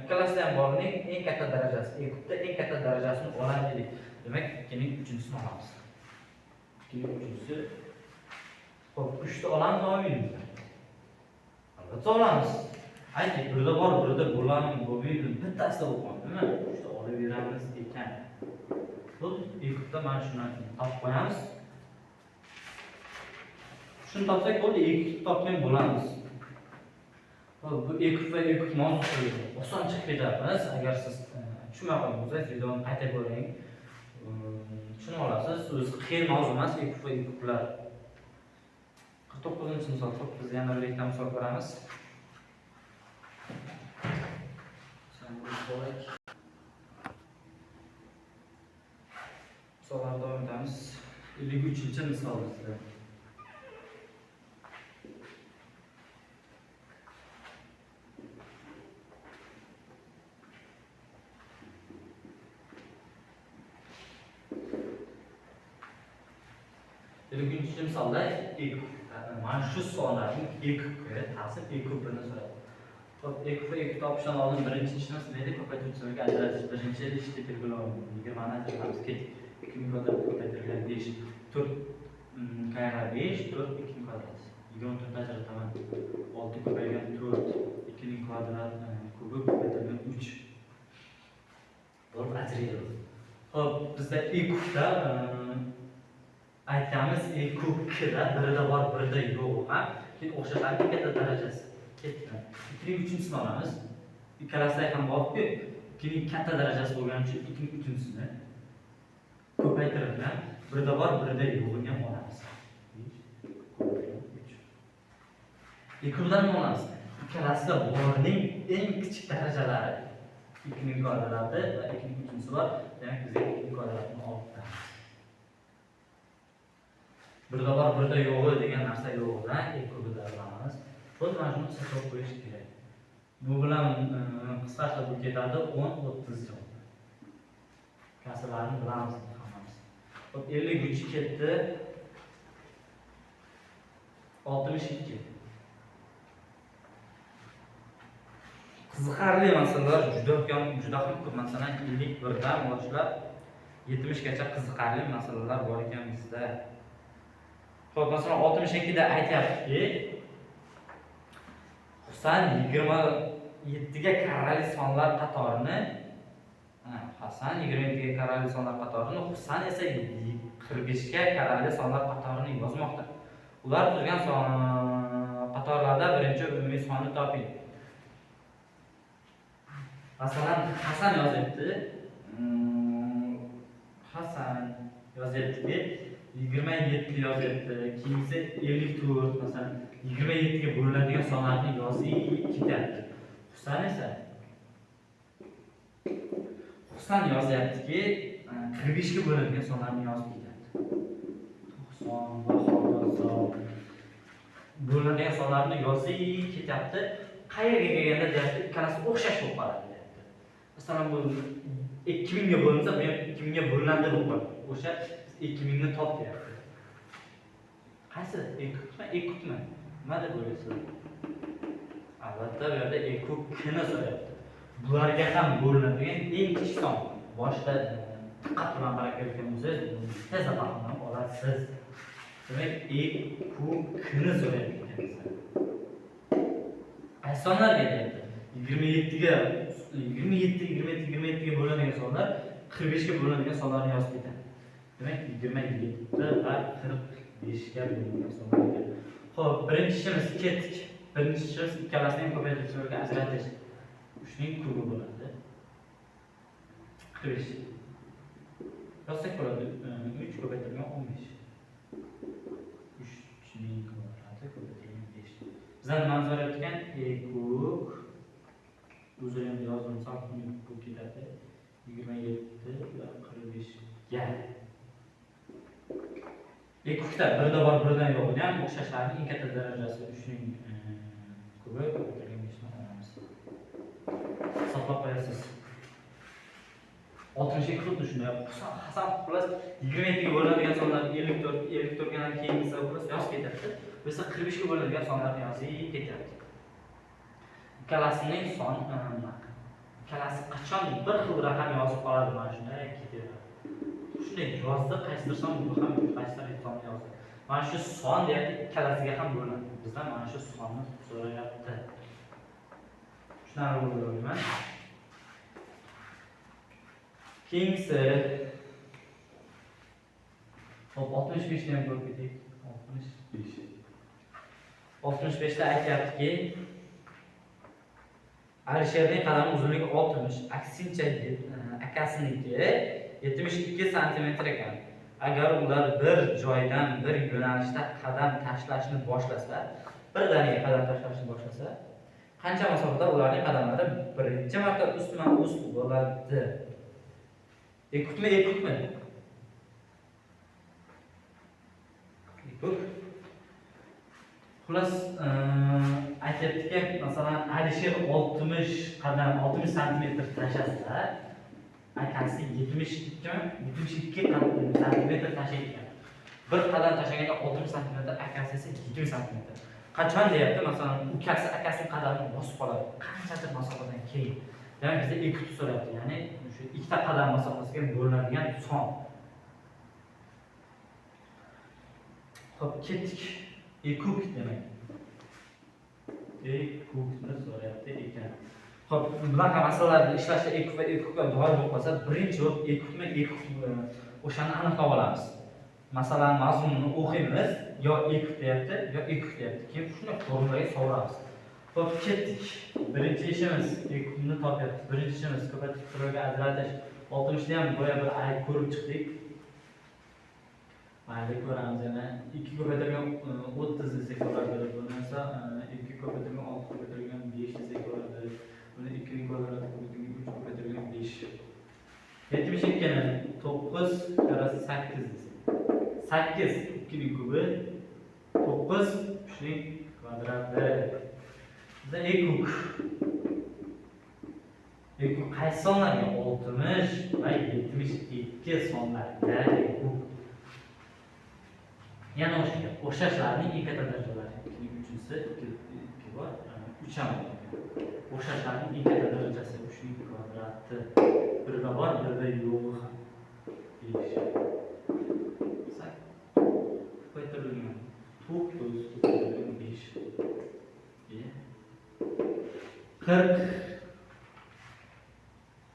ikkalasida ham borning eng katta darajasi, E kubda eng katta darajasini olamiz dedik. Demak, 2 ning 3-chisini olamiz. 2 ning 3-chisi. Xo'p, 3 ta olamiz, olmaymiz. Albatta olamiz. Aytdik, birda bor, birda bo'lamiz, bo'lmaydi. Bittasida bo'lib qoldimi? 3 ta olaveramiz ekan. Xo'p, E kubda mana shuni topib qo'yamiz. Shuni topsak bo'ldi, E kub topgan bo'lamiz. Xo'p, bu E kub va E kub mavzusi oson chiqib ketamiz. Agar siz tushunmay qolgan bo'lsangiz, videoni qayta ko'ring. Tushunib olasiz. O'zi qiyin mavzu emas, E kub va E kublar. 49-misol. Xo'p, biz yana bir ikkita misol ko'ramiz. Misollarni davom etamiz. 53-misol bizda. 53-misolda mana shu sonlarning E kubga ta'sir E kubini so'radi. Xo'p, E kub va E kub topishdan oldin birinchi ishimiz nima edi? Ko'paytiruvchilarga ajratish. Birinchi ishni belgilav. 20 ni ajratamiz. Ketdik. 2 ning kvadrati ko'paytirilgan 5, 4 karra 5, 4 2 ning kvadrati. 24 ajrataman. 6 ko'paygan 4, 2 ning kvadrat kubi ko'paytirilgan 3. Bo'lib ajraydi. Xo'p, bizda E kubda aytamiz E kub Kda birida bor, birida yo'q, ha? Keyin o'xshashlarning katta darajasi. Ketdik. 2 ning 3-chisini olamiz. Ikkalasida ham borku, 2 ning katta darajasi bo'lgani uchun 2 ning 3-chisini ko'paytirilgan, birida bor, birida yo'g'ini ham olamiz. 3. E kubdan nima olamiz? Ikkalasida borning eng kichik darajalari 2 ning kvadrati va 2 ning 3-chisi bor. Demak, bizga 2 ning kvadratini olib qo'yamiz. Birda bor, birda yo'g'i degan narsa yo'q-da, ekubida bilamiz. Xuddi mana shuni hisoblab qo'yish kerak. Bu bilan qisqacha bu ketadi 10 30 javob. Kasrlarni bilamiz hammamiz. Xo'p, 53 ketdi. 62. Qiziqarli masalalar juda ham ko'p. Masalan, 51 dan boshlab 70 gacha qiziqarli masalalar bor ekan bizda. Xo'p, masalan, 62 da aytyaptiki, Husan 27 ga karrali sonlar qatorini, Hasan 27 ga karrali sonlar qatorini, Husan esa 45 ga karrali sonlar qatorini yozmoqda. Ular tuzgan qatorlarda birinchi umumiy sonni toping. Masalan, Hasan yozyapti. Hasan yozyaptiki, 27 yozyapti. Keyingisi 54, masalan, 27 ga bo'linadigan sonlarni yozib ketyapti. Husan esa Husan yozyaptiki, 45 ga bo'linadigan sonlarni yozib ketyapti. 90 va hokazo bo'linadigan sonlarni yozib ketyapti. Qayerga kelganda deyapti, ikkalasi o'xshash bo'lib qoladi deyapti. Masalan, bu 2000 ga bo'linsa, bu ham 2000 ga bo'linadi bo'lib qoladi. O'sha 2000 ni top deyapti. Qaysi? Ekutmi, ekutmi? Nima deb o'ylaysiz? Albatta bu yerda ekukni so'rayapti. Bularga ham bo'linadigan eng kichik son. Boshida diqqat bilan qarab kelayotgan bo'lsangiz, tezda fahmlanib olasiz. Demak, ekukni so'rayapti ekan. Qaysi sonlarga deyapti? 27 ga 27, 27, 27 ga bo'linadigan sonlar 45 ga bo'linadigan sonlarni yozib ketadi. Demak, 27 va 45 ga bo'linadigan sonlar ekan. Xo'p, birinchi ishimiz ketdik. Birinchi ishimiz ikkalasini ham ko'paytiruvchilarga ajratish. 3 ning kubi bo'ladi. 45. Yozsak bo'ladi. 3 ko'paytirilgan 15. 3 ning kvadrati ko'paytirilgan 5. Bizdan nimani so'rayapti ekan? E kub. Uzr, endi yozdim, sal bu ketadi. 27 va 45 ga. E kubda birda bor, birdan yo'q. Buni ham o'xshashlarning eng katta darajasi 3 ning kubi ko'paytirilgan 5 ni olamiz. Hisoblab qo'yasiz. 62 xuddi shunday. Hasan xullas 27 ga bo'linadigan sonlar 54, 54 dan keyingisi xullas yozib ketyapti. Bu esa 45 ga bo'linadigan sonlarni yozib ketyapti. Ikkalasining son ikkalasi qachon bir xil raqam yozib qoladi, mana shunday ketaveradi. Shunday yozdi, qaysidir son bu ham qaysidir sonni yozdi. Mana shu son deyapti, ikkalasiga ham bo'linadi. Bizdan mana shu sonni so'rayapti. Tushunarli bo'ldi o'ylayman. Keyingisi hop, 65 ni ham ko'rib ketaylik. 65. 65 da aytyaptiki, Alisherning qadami uzunligi 60, aksincha akasiniki 72 santimetr ekan. Agar ular bir joydan bir yo'nalishda qadam tashlashni boshlasa, birdaniga qadam tashlashni boshlasa, qancha masofada ularning qadamlari birinchi marta ustma-ust bo'ladi? Ekutmi, ekutmi? Ekut. Xullas, aytyaptiki, masalan, Alisher 60 qadam, 60 santimetr tashlasa, akasi 72 santimetr tashlaydi. Bir qadam tashlaganda 60 santimetr, akasi esa 20 santimetr. Qachon deyapti, masalan, ukasi akasining qadamini bosib qoladi. Qanchadir masofadan keyin. Demak, bizda ekut so'rayapti, ya'ni shu ikkita qadam masofasiga bo'linadigan son. Xo'p, ketdik. Ekuk demak. Ekukni so'rayapti ekan. Xo'p, bunaqa masalalarda ishlashda ekuk va ekukka doir bo'lib qolsa, birinchi bo'lib ekukmi, ekuk o'shani aniqlab olamiz. Masalan, mazmunini o'qiymiz, yo ekuk deyapti, yo ekuk deyapti. Keyin shuni formulaga solamiz. Xo'p, ketdik. Birinchi ishimiz ekukni topyapti. Birinchi ishimiz ko'paytiruvchilarga ajratish. 60 ni ham boya bir ay ko'rib chiqdik. Mayli ko'ramiz yana. 2 ko'paytirilgan 30 desak bo'ladi. Bo'lmasa 2 ko'paytirilgan 6 ko'paytirilgan 5 desak bo'ladi. Buni 2 ning kvadrati ko'paytirilgan 3 ko'paytirilgan 5. 72 ni 9 karasi 8 desak. 8 2 ning kubi, 9 3 ning kvadrati. Bizda ekuk. Ekuk qaysi sonlarga? 60 va 72 sonlarga ekuk. Yana o'sha gap. O'xshashlarning ikkita darajalari. 2 ning 3-chisi 2 bor, 3 ham bor. O'xshashlarning ikkita darajasi 3 ning kvadrati. Birda bor, birda yo'q ham. 5. Ko'paytirilgan 9 ko'paytirilgan 5. 40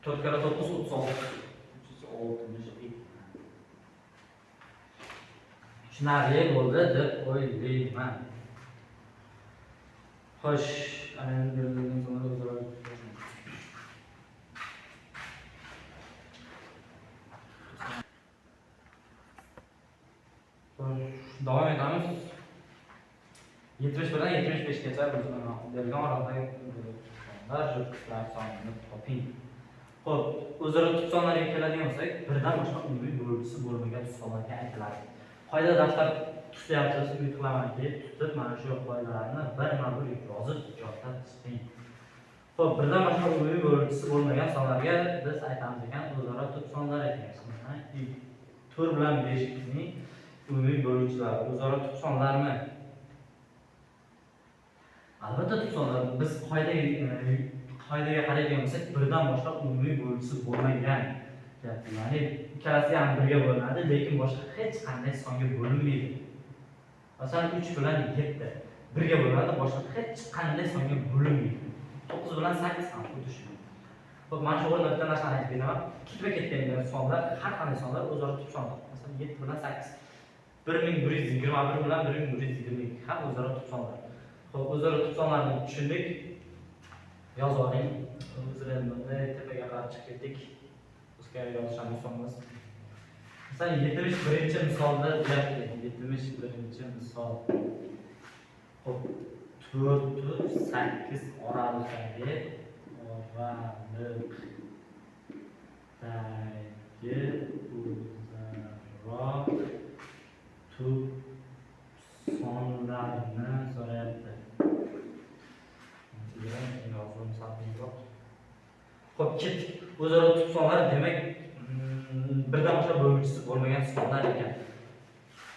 4 karra 9 36. 362. Tushunarli bo'ldi deb o'ylayman. Xo'sh, ana endi berilgan sonlar o'zaro. Xo'sh, davom etamiz. 71 dan 75 gacha berilgan oralikdagi sonlar juftliklar sonini toping. Xo'p, o'zaro tub sonlarga keladigan bo'lsak, birdan boshqa umumiy bo'luvchisi bo'lmagan sonlarga aytiladi. Qoida daftar tutyapsiz, umid qilamanki, tutib mana shu qoidalarni birma-bir yozib yodlab chiqing. Xo'p, birdan boshqa umumiy bo'luvchisi bo'lmagan sonlarga biz aytamiz ekan, o'zaro tub sonlar ekan. Masalan, 4 bilan 5 ning umumiy bo'luvchilari o'zaro tub sonlarmi? Albatta tub sonlar. Biz qoidaga qaraydigan bo'lsak, birdan boshqa umumiy bo'luvchisi bo'lmagan deyapti. Ya'ni ikkalasi ham birga bo'linadi, lekin boshqa hech qanday songa bo'linmaydi. Masalan, 3 bilan 7 birga bo'linadi, boshqa hech qanday songa bo'linmaydi. 9 bilan 8 ham xuddi shunday. Xo'p, mana shu o'rinda bitta narsani aytib beraman. Ketma-ketgan sonlar, har qanday sonlar o'zaro tub sonlar. Masalan, 7 bilan 8, 1121 bilan 1122 ham o'zaro tub sonlar. Xo'p, o'zaro tub sonlarni tushundik. Yozib oling. Uzr, endi bunday tepaga qarab chiqib ketdik. O'zga yozish ham oson emas. Masalan, 71-misolda deyapti. 71-misol. Xo'p, 4 8 oraliqdagi o'zaro tub sonlarni so'rayapti. Xo'p, ketdik. O'zaro tub sonlar demak, birdan boshqa bo'luvchisi bo'lmagan sonlar ekan.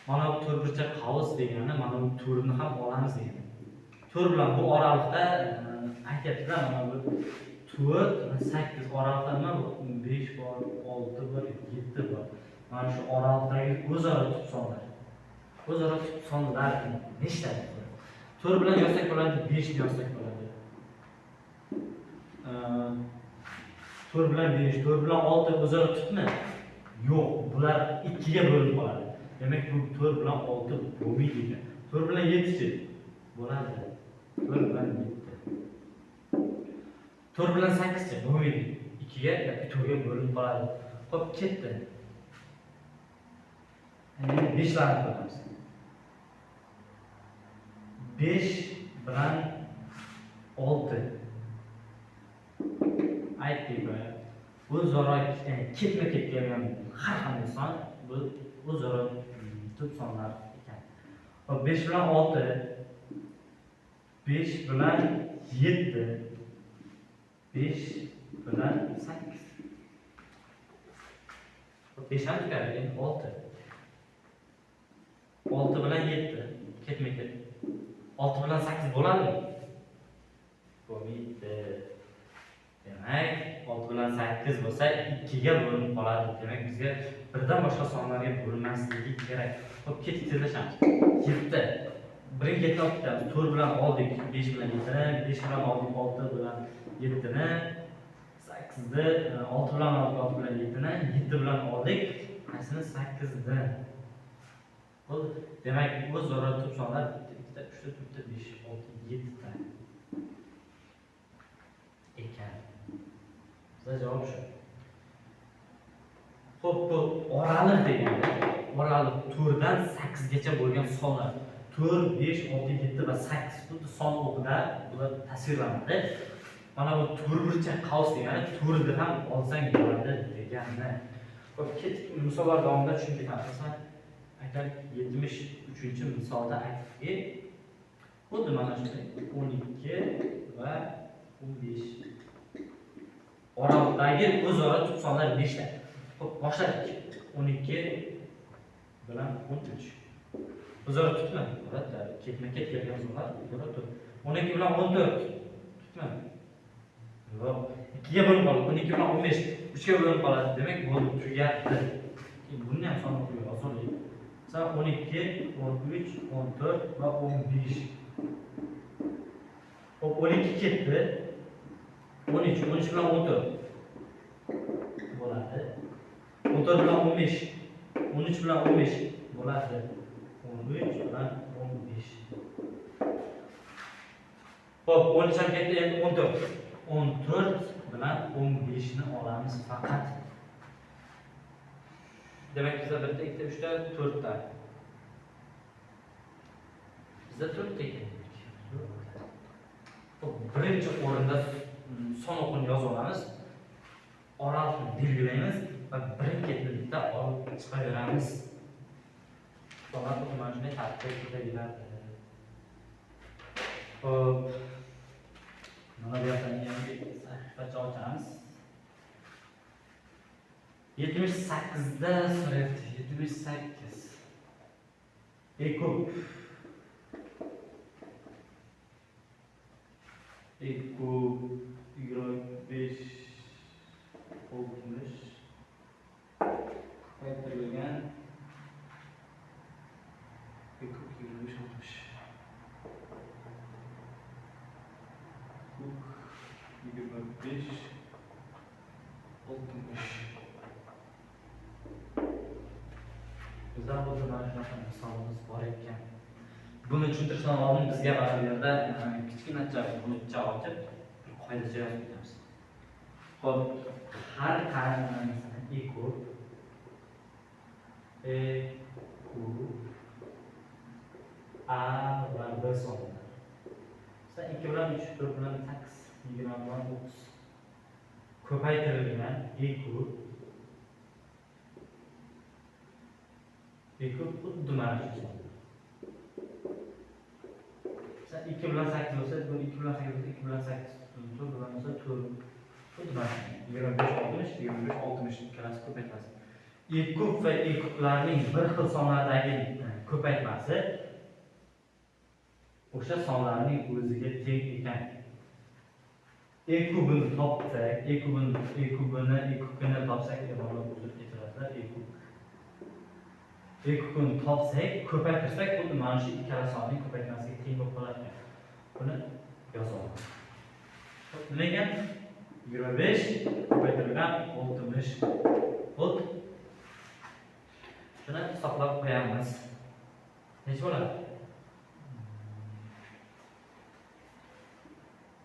Mana bu to'rtburchak qavs degani, mana bu to'rtni ham olamiz degani. 4 bilan bu oraliqda aytyaptilar, mana bu 4 va 8 oraliqda nima bu? 5 bor, 6 bor, 7 bor. Mana shu oraliqdagi o'zaro tub sonlar. O'zaro tub sonlar nechta? 4 bilan yozsak bo'ladi, 5 ni yozsak bo'ladi. 4 bilan 5, 4 bilan 6 o'zaro tubmi? Yo'q, bular 2 ga bo'linib qoladi. Demak, bu 4 bilan 6 bo'lmaydi ekan. 4 bilan 7-chi? Bo'ladi. 4 bilan 7. 4 bilan 8-chi? Bo'lmaydi. 2 ga yoki 4 ga bo'linib qoladi. Xo'p, ketdi. Endi 5 larni ko'ramiz. 5 bilan 6. Aytdik, o'zaro ketma-ket kelgan har qanday son bu o'zaro tub sonlar ekan. Xo'p, 5 bilan 6, 5 bilan 7, 5 bilan 8. Xo'p, 5 ham tugadi, endi 6. 6 bilan 7 ketma-ket. 6 bilan 8 bo'ladimi? Bo'lmaydi. Demak, 6 bilan 8 bo'lsa 2 ga bo'linib qoladi. Demak, bizga birdan boshqa sonlarga bo'linmasligi kerak. Xo'p, ketdik, tezlashamiz. 7. Birinchi 7 olib ketamiz. 4 bilan oldik, 5 bilan 7ni, 5 bilan oldik, 6 bilan 7ni, 8ni, 6 bilan oldik, 6 bilan 7ni, 7 bilan oldik, qaysini 8ni. Bo'ldi. Demak, o'zaro tub sonlar 2 ta, 3 ta, 4 ta, 5, 6, 7 ta ekan. Bizda javob shu. Xo'p, bu oraliq degani, oraliq 4 dan 8 gacha bo'lgan sonlar. 4, 5, 6, 7 va 8 xuddi son o'qida bular tasvirlanadi. Mana bu to'rtburchak qavs degani 4 ni ham olsang bo'ladi degani. Xo'p, ketdik, misollar davomida tushunib ketamiz. Masalan, Aytaylik, 73-misolda aytdikki, xuddi mana shunday 12 va 15 oralig'idagi o'zaro tub sonlar nechta? Xo'p, boshladik. 12 bilan 13. O'zaro tutma. Albatta, ketma-ket kelgan sonlar o'zaro tut. 12 bilan 14 tutma. Yo'q, 2 ga bo'linib qoladi. 12 bilan 15 3 ga bo'linib qoladi. Demak, bo'ldi, tugatdi. Buni ham sonini qo'yib olaylik. Masalan, 12, 13, 14 va 15. Xo'p, 12 ketdi. 13, 13 bilan 14 bo'ladi. 14 bilan 15, 13 bilan 15 bo'ladi. 13 bilan 15. Xo'p, 13 ham ketdi, endi 14. 14 bilan 15 ni olamiz faqat. Demak, bizda 1 ta, 2 ta, 3 ta, 4 ta. Bizda 4 ta ekan. Xo'p, birinchi o'rinda son o'qini yozib olamiz. Oraliqni belgilaymiz va birin-ketin bitta olib chiqaveramiz. Sonlar xuddi mana shunday tartibda ketaveradi. Xo'p. Mana bu yoqdan yangi sahifacha ochamiz. 78 da so'rayapti. 78. E ko'p. E ko'p 25 60 ko'paytirilgan E ko'p 25 60. Ko'p 25 60. Bizda xuddi mana shunaqa misolimiz bor ekan. Buni tushuntirishdan oldin bizga mana bu yerda kichkinacha bulutcha ochib bir qoidacha yozib ketamiz. Xo'p, har qanday masalan e ko'p e ko'p a va b sonlari. Masalan, 2 bilan 3, 4 bilan 8, 20 bilan 30 ko'paytirilgan e ko'p e ko'p xuddi mana shu son. Masalan, 2 bilan 8 bo'lsa, bu 2 bilan 8 bo'lsa, 2 bilan 8, 4 bilan bo'lsa 4. Xuddi mana shu 25 60, 25 60 ikkalasi ko'paytmasi. E ko'p va e ko'plarning bir xil sonlardagi ko'paytmasi o'sha sonlarning o'ziga teng ekan. E kubini topsak, e kubini topsak, bolalar uzr kechirasizlar, e kub. E kubini topsak, ko'paytirsak, xuddi mana shu ikkala sonning ko'paytmasiga teng bo'lib qolar ekan. Buni yoza olamiz. Xo'p, nima ekan? 25 ko'paytirilgan 60. Xo'p. Shuni hisoblab qo'yamiz. Necha bo'ladi?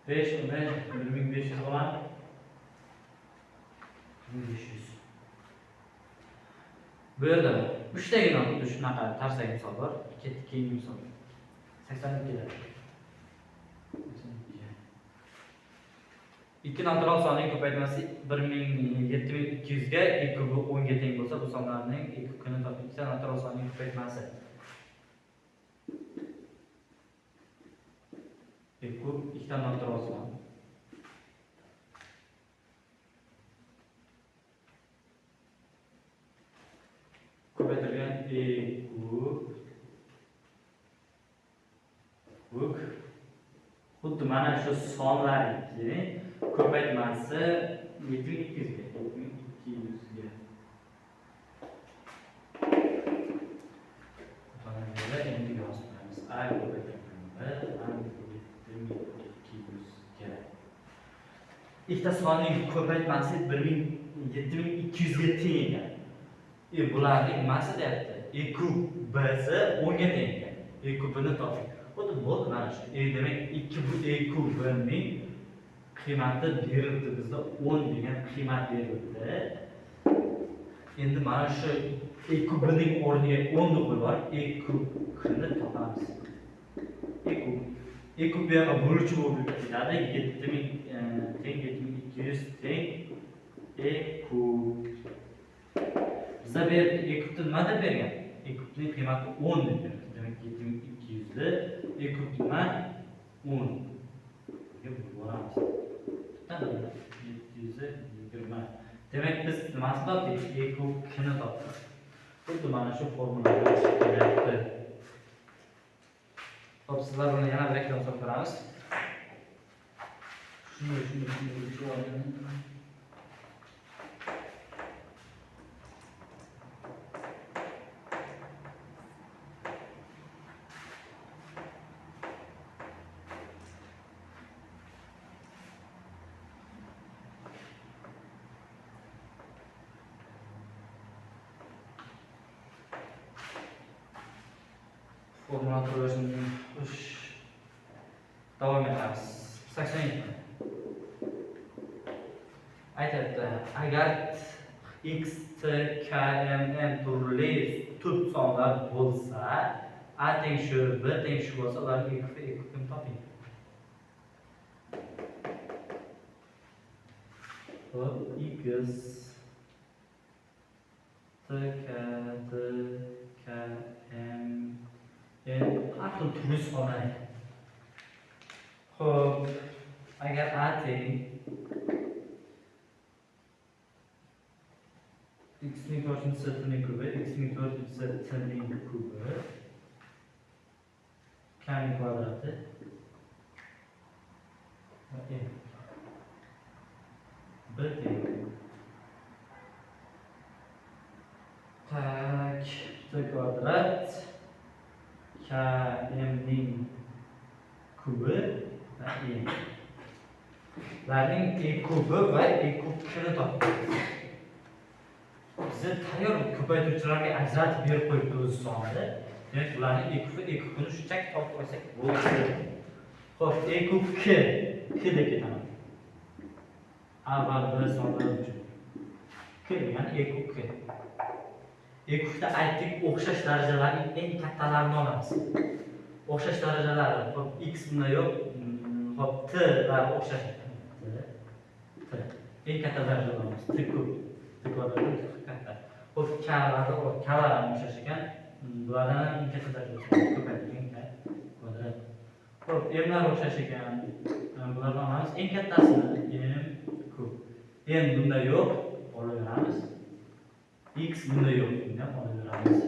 5, 15, 1500 bo'ladi. 1500. Bu yerda 3 tagina xuddi shunaqa tarzdagi misol bor. Ketdik keyingi misol. 82 da. 82. 2 natural sonning ko'paytmasi 7200 ga, e kubi 10 ga teng bo'lsa, bu sonlarning e kubini toping. 2 natural sonning ko'paytmasi. E kub 2 natural son. Ko'paytirilgan e kub xuddi mana shu sonlarning ko'paytmasi 7200 ga, 7200 ga. Mana bu yerda endi yozib qo'yamiz. A ko'paytirilgan b 7200 ga. Ikkita sonning ko'paytmasi 7200 ga teng ekan. Bularning nimasi deyapti? E kub b si 10 ga teng ekan. E kubini toping. Xuddi bo'ldi mana shu. Demak, 2 bu e kubining qiymati berildi bizda 10 degan qiymat berildi. Endi mana shu e kubining o'rniga 10 ni qo'yib yuborib, e kubini topamiz. E kub. E kub bu yoqqa bo'luvchi bo'lib ketadi. 7000 teng 7200 teng e kub. Bizda berdi e kubni nima deb bergan? E E kubning qiymati 10 deb beribdi. Demak 7200 ni E kub nima? 10 ga bo'lib boramiz. 720. Demak biz nimasini topdik? E kub kni topdik. Xuddi mana shu formulaga kelyapti. Xo'p, sizlar bilan yana bir ikkita misol ko'ramiz. Shunday. Formula turishini davom etamiz. 87. Aytyapti, agar x, t, k, m, n turli tub sonlar bo'lsa, a teng shu, b teng shu bo'lsa, ularning e kub va e kubini toping. Xo'p, x, t, k, t, k, m, n har xil turli sonlar ekan. Xo'p, agar a teng x ning to'rtinchisi t ning kubi, x ning to'rtinchisi t ning kubi, k ning kvadrati va m. B teng tak t kvadrat k m ning kubi va m. Ularning e kubi va e kub kni topdik. Bizni tayyor ko'paytiruvchilarga ajratib berib qo'yibdi o'zi sonni. Demak, ularning e kub va e kubini shunchaki topib qo'ysak bo'ladi. Xo'p, e kub k, k deb ketaman. A va b sonlari uchun. K degani e kub k. E kubda aytdik, o'xshash darajalarning eng kattalarini olamiz. O'xshash darajalari, xo'p, x bunda yo'q, xo'p, t lar o'xshash. T. Eng katta darajada olamiz. T kub. T kvadrat katta. Xo'p, klar ham o'xshash ekan. Bulardan ham eng katta darajada ko'paytirgan k kvadrat. Xo'p, m lar o'xshash ekan. Bulardan olamiz eng kattasini m kub. N bunda yo'q, olaveramiz. X bunda yo'q, bunda olaveramiz.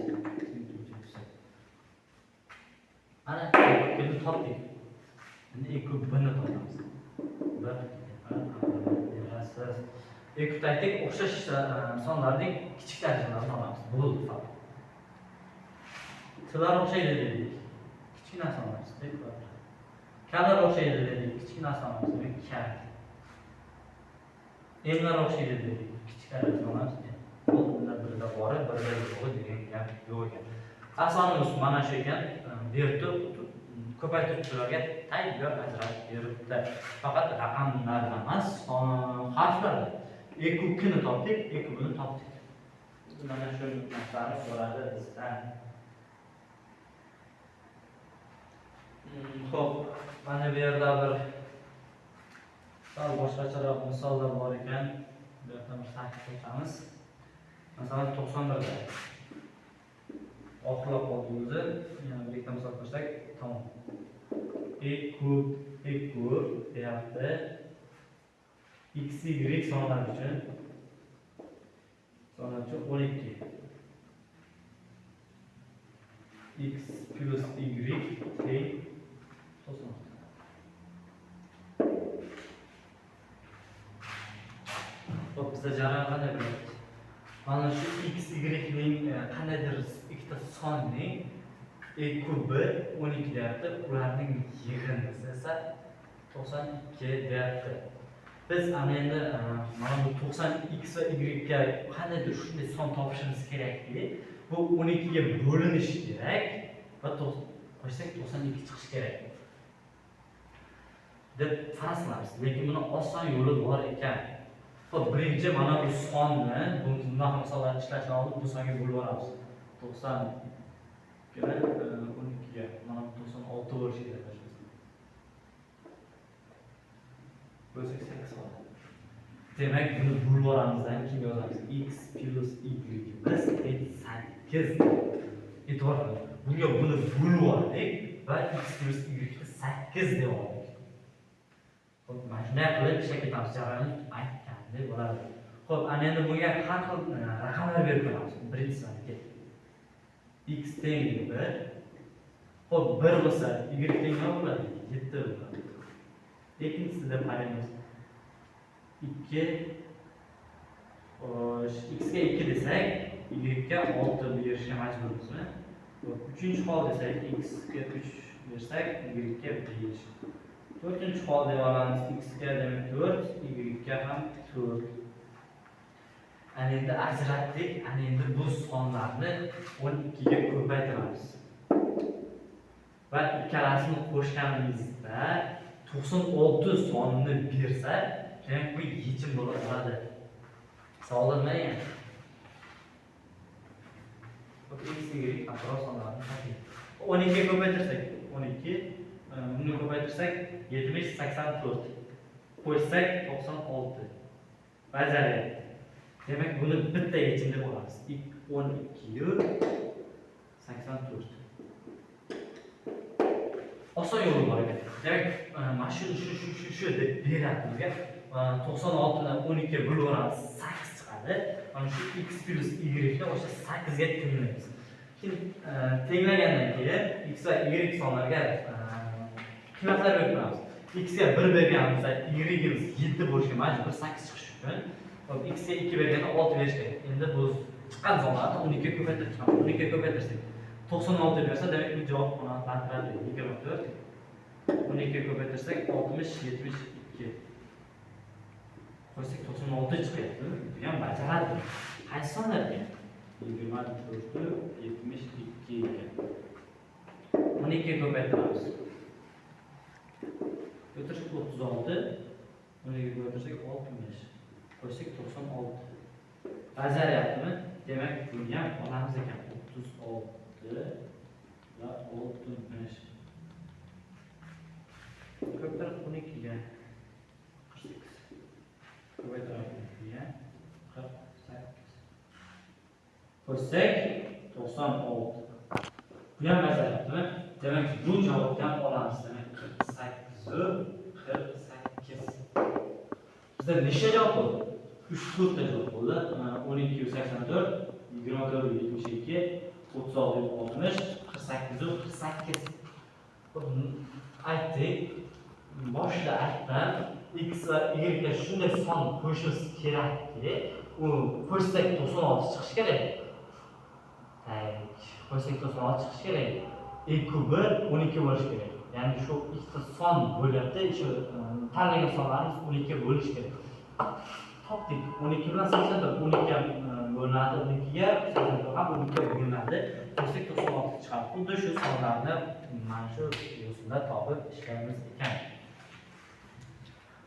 Mana e kubni topdik. Endi e kub b ni topamiz. B e kubda aytdik, o'xshash sonlarning kichik darajalarini olamiz. Bo'ldi faqat. T'lar o'xshaydi dedik. Kichkinasini olamiz. T kvadrat. Klar o'xshaydi dedik. Kichkinasini olamiz. Demak, k. M'lar o'xshaydi dedik. Kichik darajasini olamiz. Bo'ldi, bunda birida bori, birida yo'g'i degan gap yo'q ekan. Asonimiz mana shu ekan. Beribdi, ko'paytiruvchilarga tayyor ajratib beribdi. Faqat raqamlar emas, harflar. E kub kni topdik, e kubini topdik. Mana shu narsani so'radi bizdan. Xo'p, mana bu yerda bir sal boshqacharoq misollar bor ekan. Bu yerda bir tahlil qilamiz. Masalan, 91 da oxirlab qoldi o'zi. Yana bir ikkita misol qo'shsak, tamom. E kub deyapti. X, Y sonlar uchun 12. X plus Y teng 96. Xo'p, bizda jarayon qanday bo'ladi? Mana shu x, y ning qandaydir ikkita sonning e kubi 12 deyapti. Ularning yig'indisi esa 92 deyapti. Biz ana endi mana bu 90x va y ga qandaydir shunday son topishimiz kerakki, bu 12 ga bo'linishi kerak va qo'shsak 92 chiqishi kerak deb faraz qilamiz. Lekin buni oson yo'li bor ekan. Xo'p, birinchi mana bu sonni, bunaqa misollarni ishlashdan oldin bu songa bo'lib olamiz. 92 ni 12 ga, mana bu 96 bo'lishi kerak. Bo'lsak 8 qoladi. Demak, buni bo'lib olamizdan keyin yozamiz. X plus Y biz teng 8. E'tibor qiling. Bunga buni bo'lib oldik va x plyus y ni 8 deb oldik. Xo'p, mana shunday qilib ishlab ketamiz. Jarayonni aytgandek bo'ladi. Xo'p, ana endi bunga har xil raqamlar berib ko'ramiz. Birinchisi mana ketdik. X teng 1. Xo'p, 1 bo'lsa y teng nima bo'ladi? 7 bo'ladi. Ikkinchisida qaraymiz. 2. Xo'sh, x ga 2 desak, y ga 6 berishga majburmizmi? Xo'p, uchinchi hol desak, x ga 3 bersak, y ga 5. To'rtinchi hol deb olamiz, x ga demak 4, y ga ham 4. Ana endi ajratdik, ana endi bu sonlarni 12 ga ko'paytiramiz. Va ikkalasini qo'shganimizda 96 sonini bersa, demak bu yechim bo'la oladi. Savol nima ekan? X, y atrof sonlarini toping. 12 ga ko'paytirsak, 12, buni ko'paytirsak 70, 84. Qo'shsak 96. Bajaryapti. Demak, buni bitta yechim deb olamiz. 12 yu 84. Oson yo'li bor ekan. Demak, mana shu shu shu shu shu deb beradi bizga. 96 ni 12 ga bo'lib yuboramiz, 8 chiqadi. Mana shu x plyus y ni o'sha 8 ga tenglaymiz. Keyin tenglagandan keyin x va y sonlarga qiymatlar berib ko'ramiz. X ga 1 berganimizda y 7 bo'lishga majbur 8 chiqishi uchun. Xo'p, x ga 2 berganda 6 berish kerak. Endi bu chiqqan sonlarni 12 ga ko'paytirib chiqamiz. 12 ga ko'paytirsak 96 bersa, demak bu javob qanoatlantiradi. 24. 12 ga ko'paytirsak 60, 72. Qo'ysak 96 chiqyapti. Bu ham bajaradi. Qaysi sonlar ekan? 24 72 ekan. 12 ga ko'paytiramiz. Ko'paytirsak 36, 12 ga ko'paytirsak 60. Qo'ysak 96. Bajaryaptimi? Demak, buni ham olamiz ekan. 36 va 60. Ko'paytirib 12 ga 48. Ko'paytirib 12 ga 48. Qo'shsak 96. Bu ham bajaryaptimi? Demak, bu javobni ham olamiz. Demak, 48 48. Bizda nechta javob bo'ldi? 3 4 ta javob bo'ldi. 12 84, 24 72, 36 60, 48 48. Xo'p, aytdik. Boshida aytdim, x va y ga shunday son qo'shimiz kerakki, u qo'shsak 96 chiqishi kerak. Так, qo'shsak 96 chiqishi kerak. EQ 1 12 bo'lishi kerak. Ya'ni shu ikkita son bo'lyapti, shu tanlagan sonlarimiz 12 ga bo'lishi kerak. Topdik. 12 bilan 84, 12 ham bo'linadi 12 ga, 84 ham 12 ga bo'linadi. Qo'shsak 96 chiqadi. Xuddi shu sonlarni mana shu yo'sinda topib ishlaymiz ekan.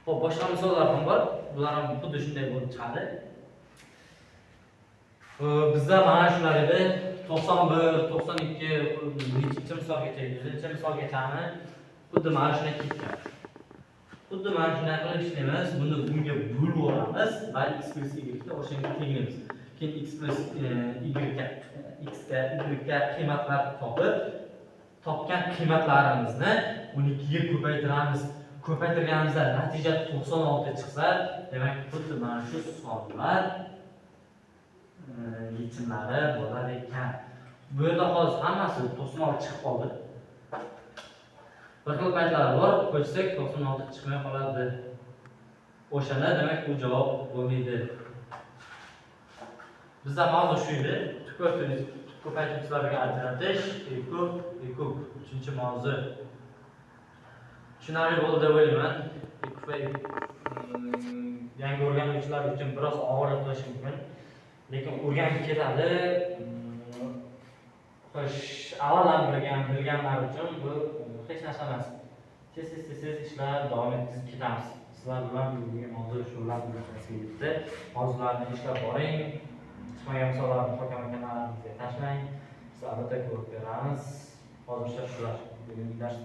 Xo'p, boshqa misollar ham bor. Bular ham xuddi shunday bo'lib chiqadi. Bizda mana shular edi. 91, 92, nechinchi misolgacha, 100 misolgachami xuddi mana shunday ketgan. Xuddi mana shunday qilib ishlaymiz. Buni bunga bo'lib yuboramiz va x plyus y ni o'shanga tenglaymiz. Keyin x plyus y ga, x ga, y ga qiymatlar topib, topgan qiymatlarimizni 12 ga ko'paytiramiz. Ko'paytirganimizda natija 96 chiqsa, demak xuddi mana shu sonlar yechimlari bo'lar ekan. Bu yerda hozir hammasi 96 chiqib qoldi. Bir xil paytlar bor, qo'shsak 96 chiqmay qoladi. O'shanda demak bu javob bo'lmaydi. Bizda mavzu shu edi. Tub ko'paytiruvchilarga ajratish, ekub, ekub uchinchi mavzu. Tushunarli bo'ldi deb o'ylayman. Ekub va yangi o'rganuvchilar uchun biroz og'irlik qilishi mumkin. Lekin o'rganib ketadi. Xo'sh, avval ham bilganlar uchun bu hech narsa emas. Tez tez tez tez ishlab davom etkazib ketamiz. Sizlar bilan bugungi mavzu shu bilan yetdi. Mavzularni ishlab boring. Chiqmagan misollarni muhokama kanalimizga tashlang. Biz albatta ko'rib beramiz. Hozircha shular. Bugungi dars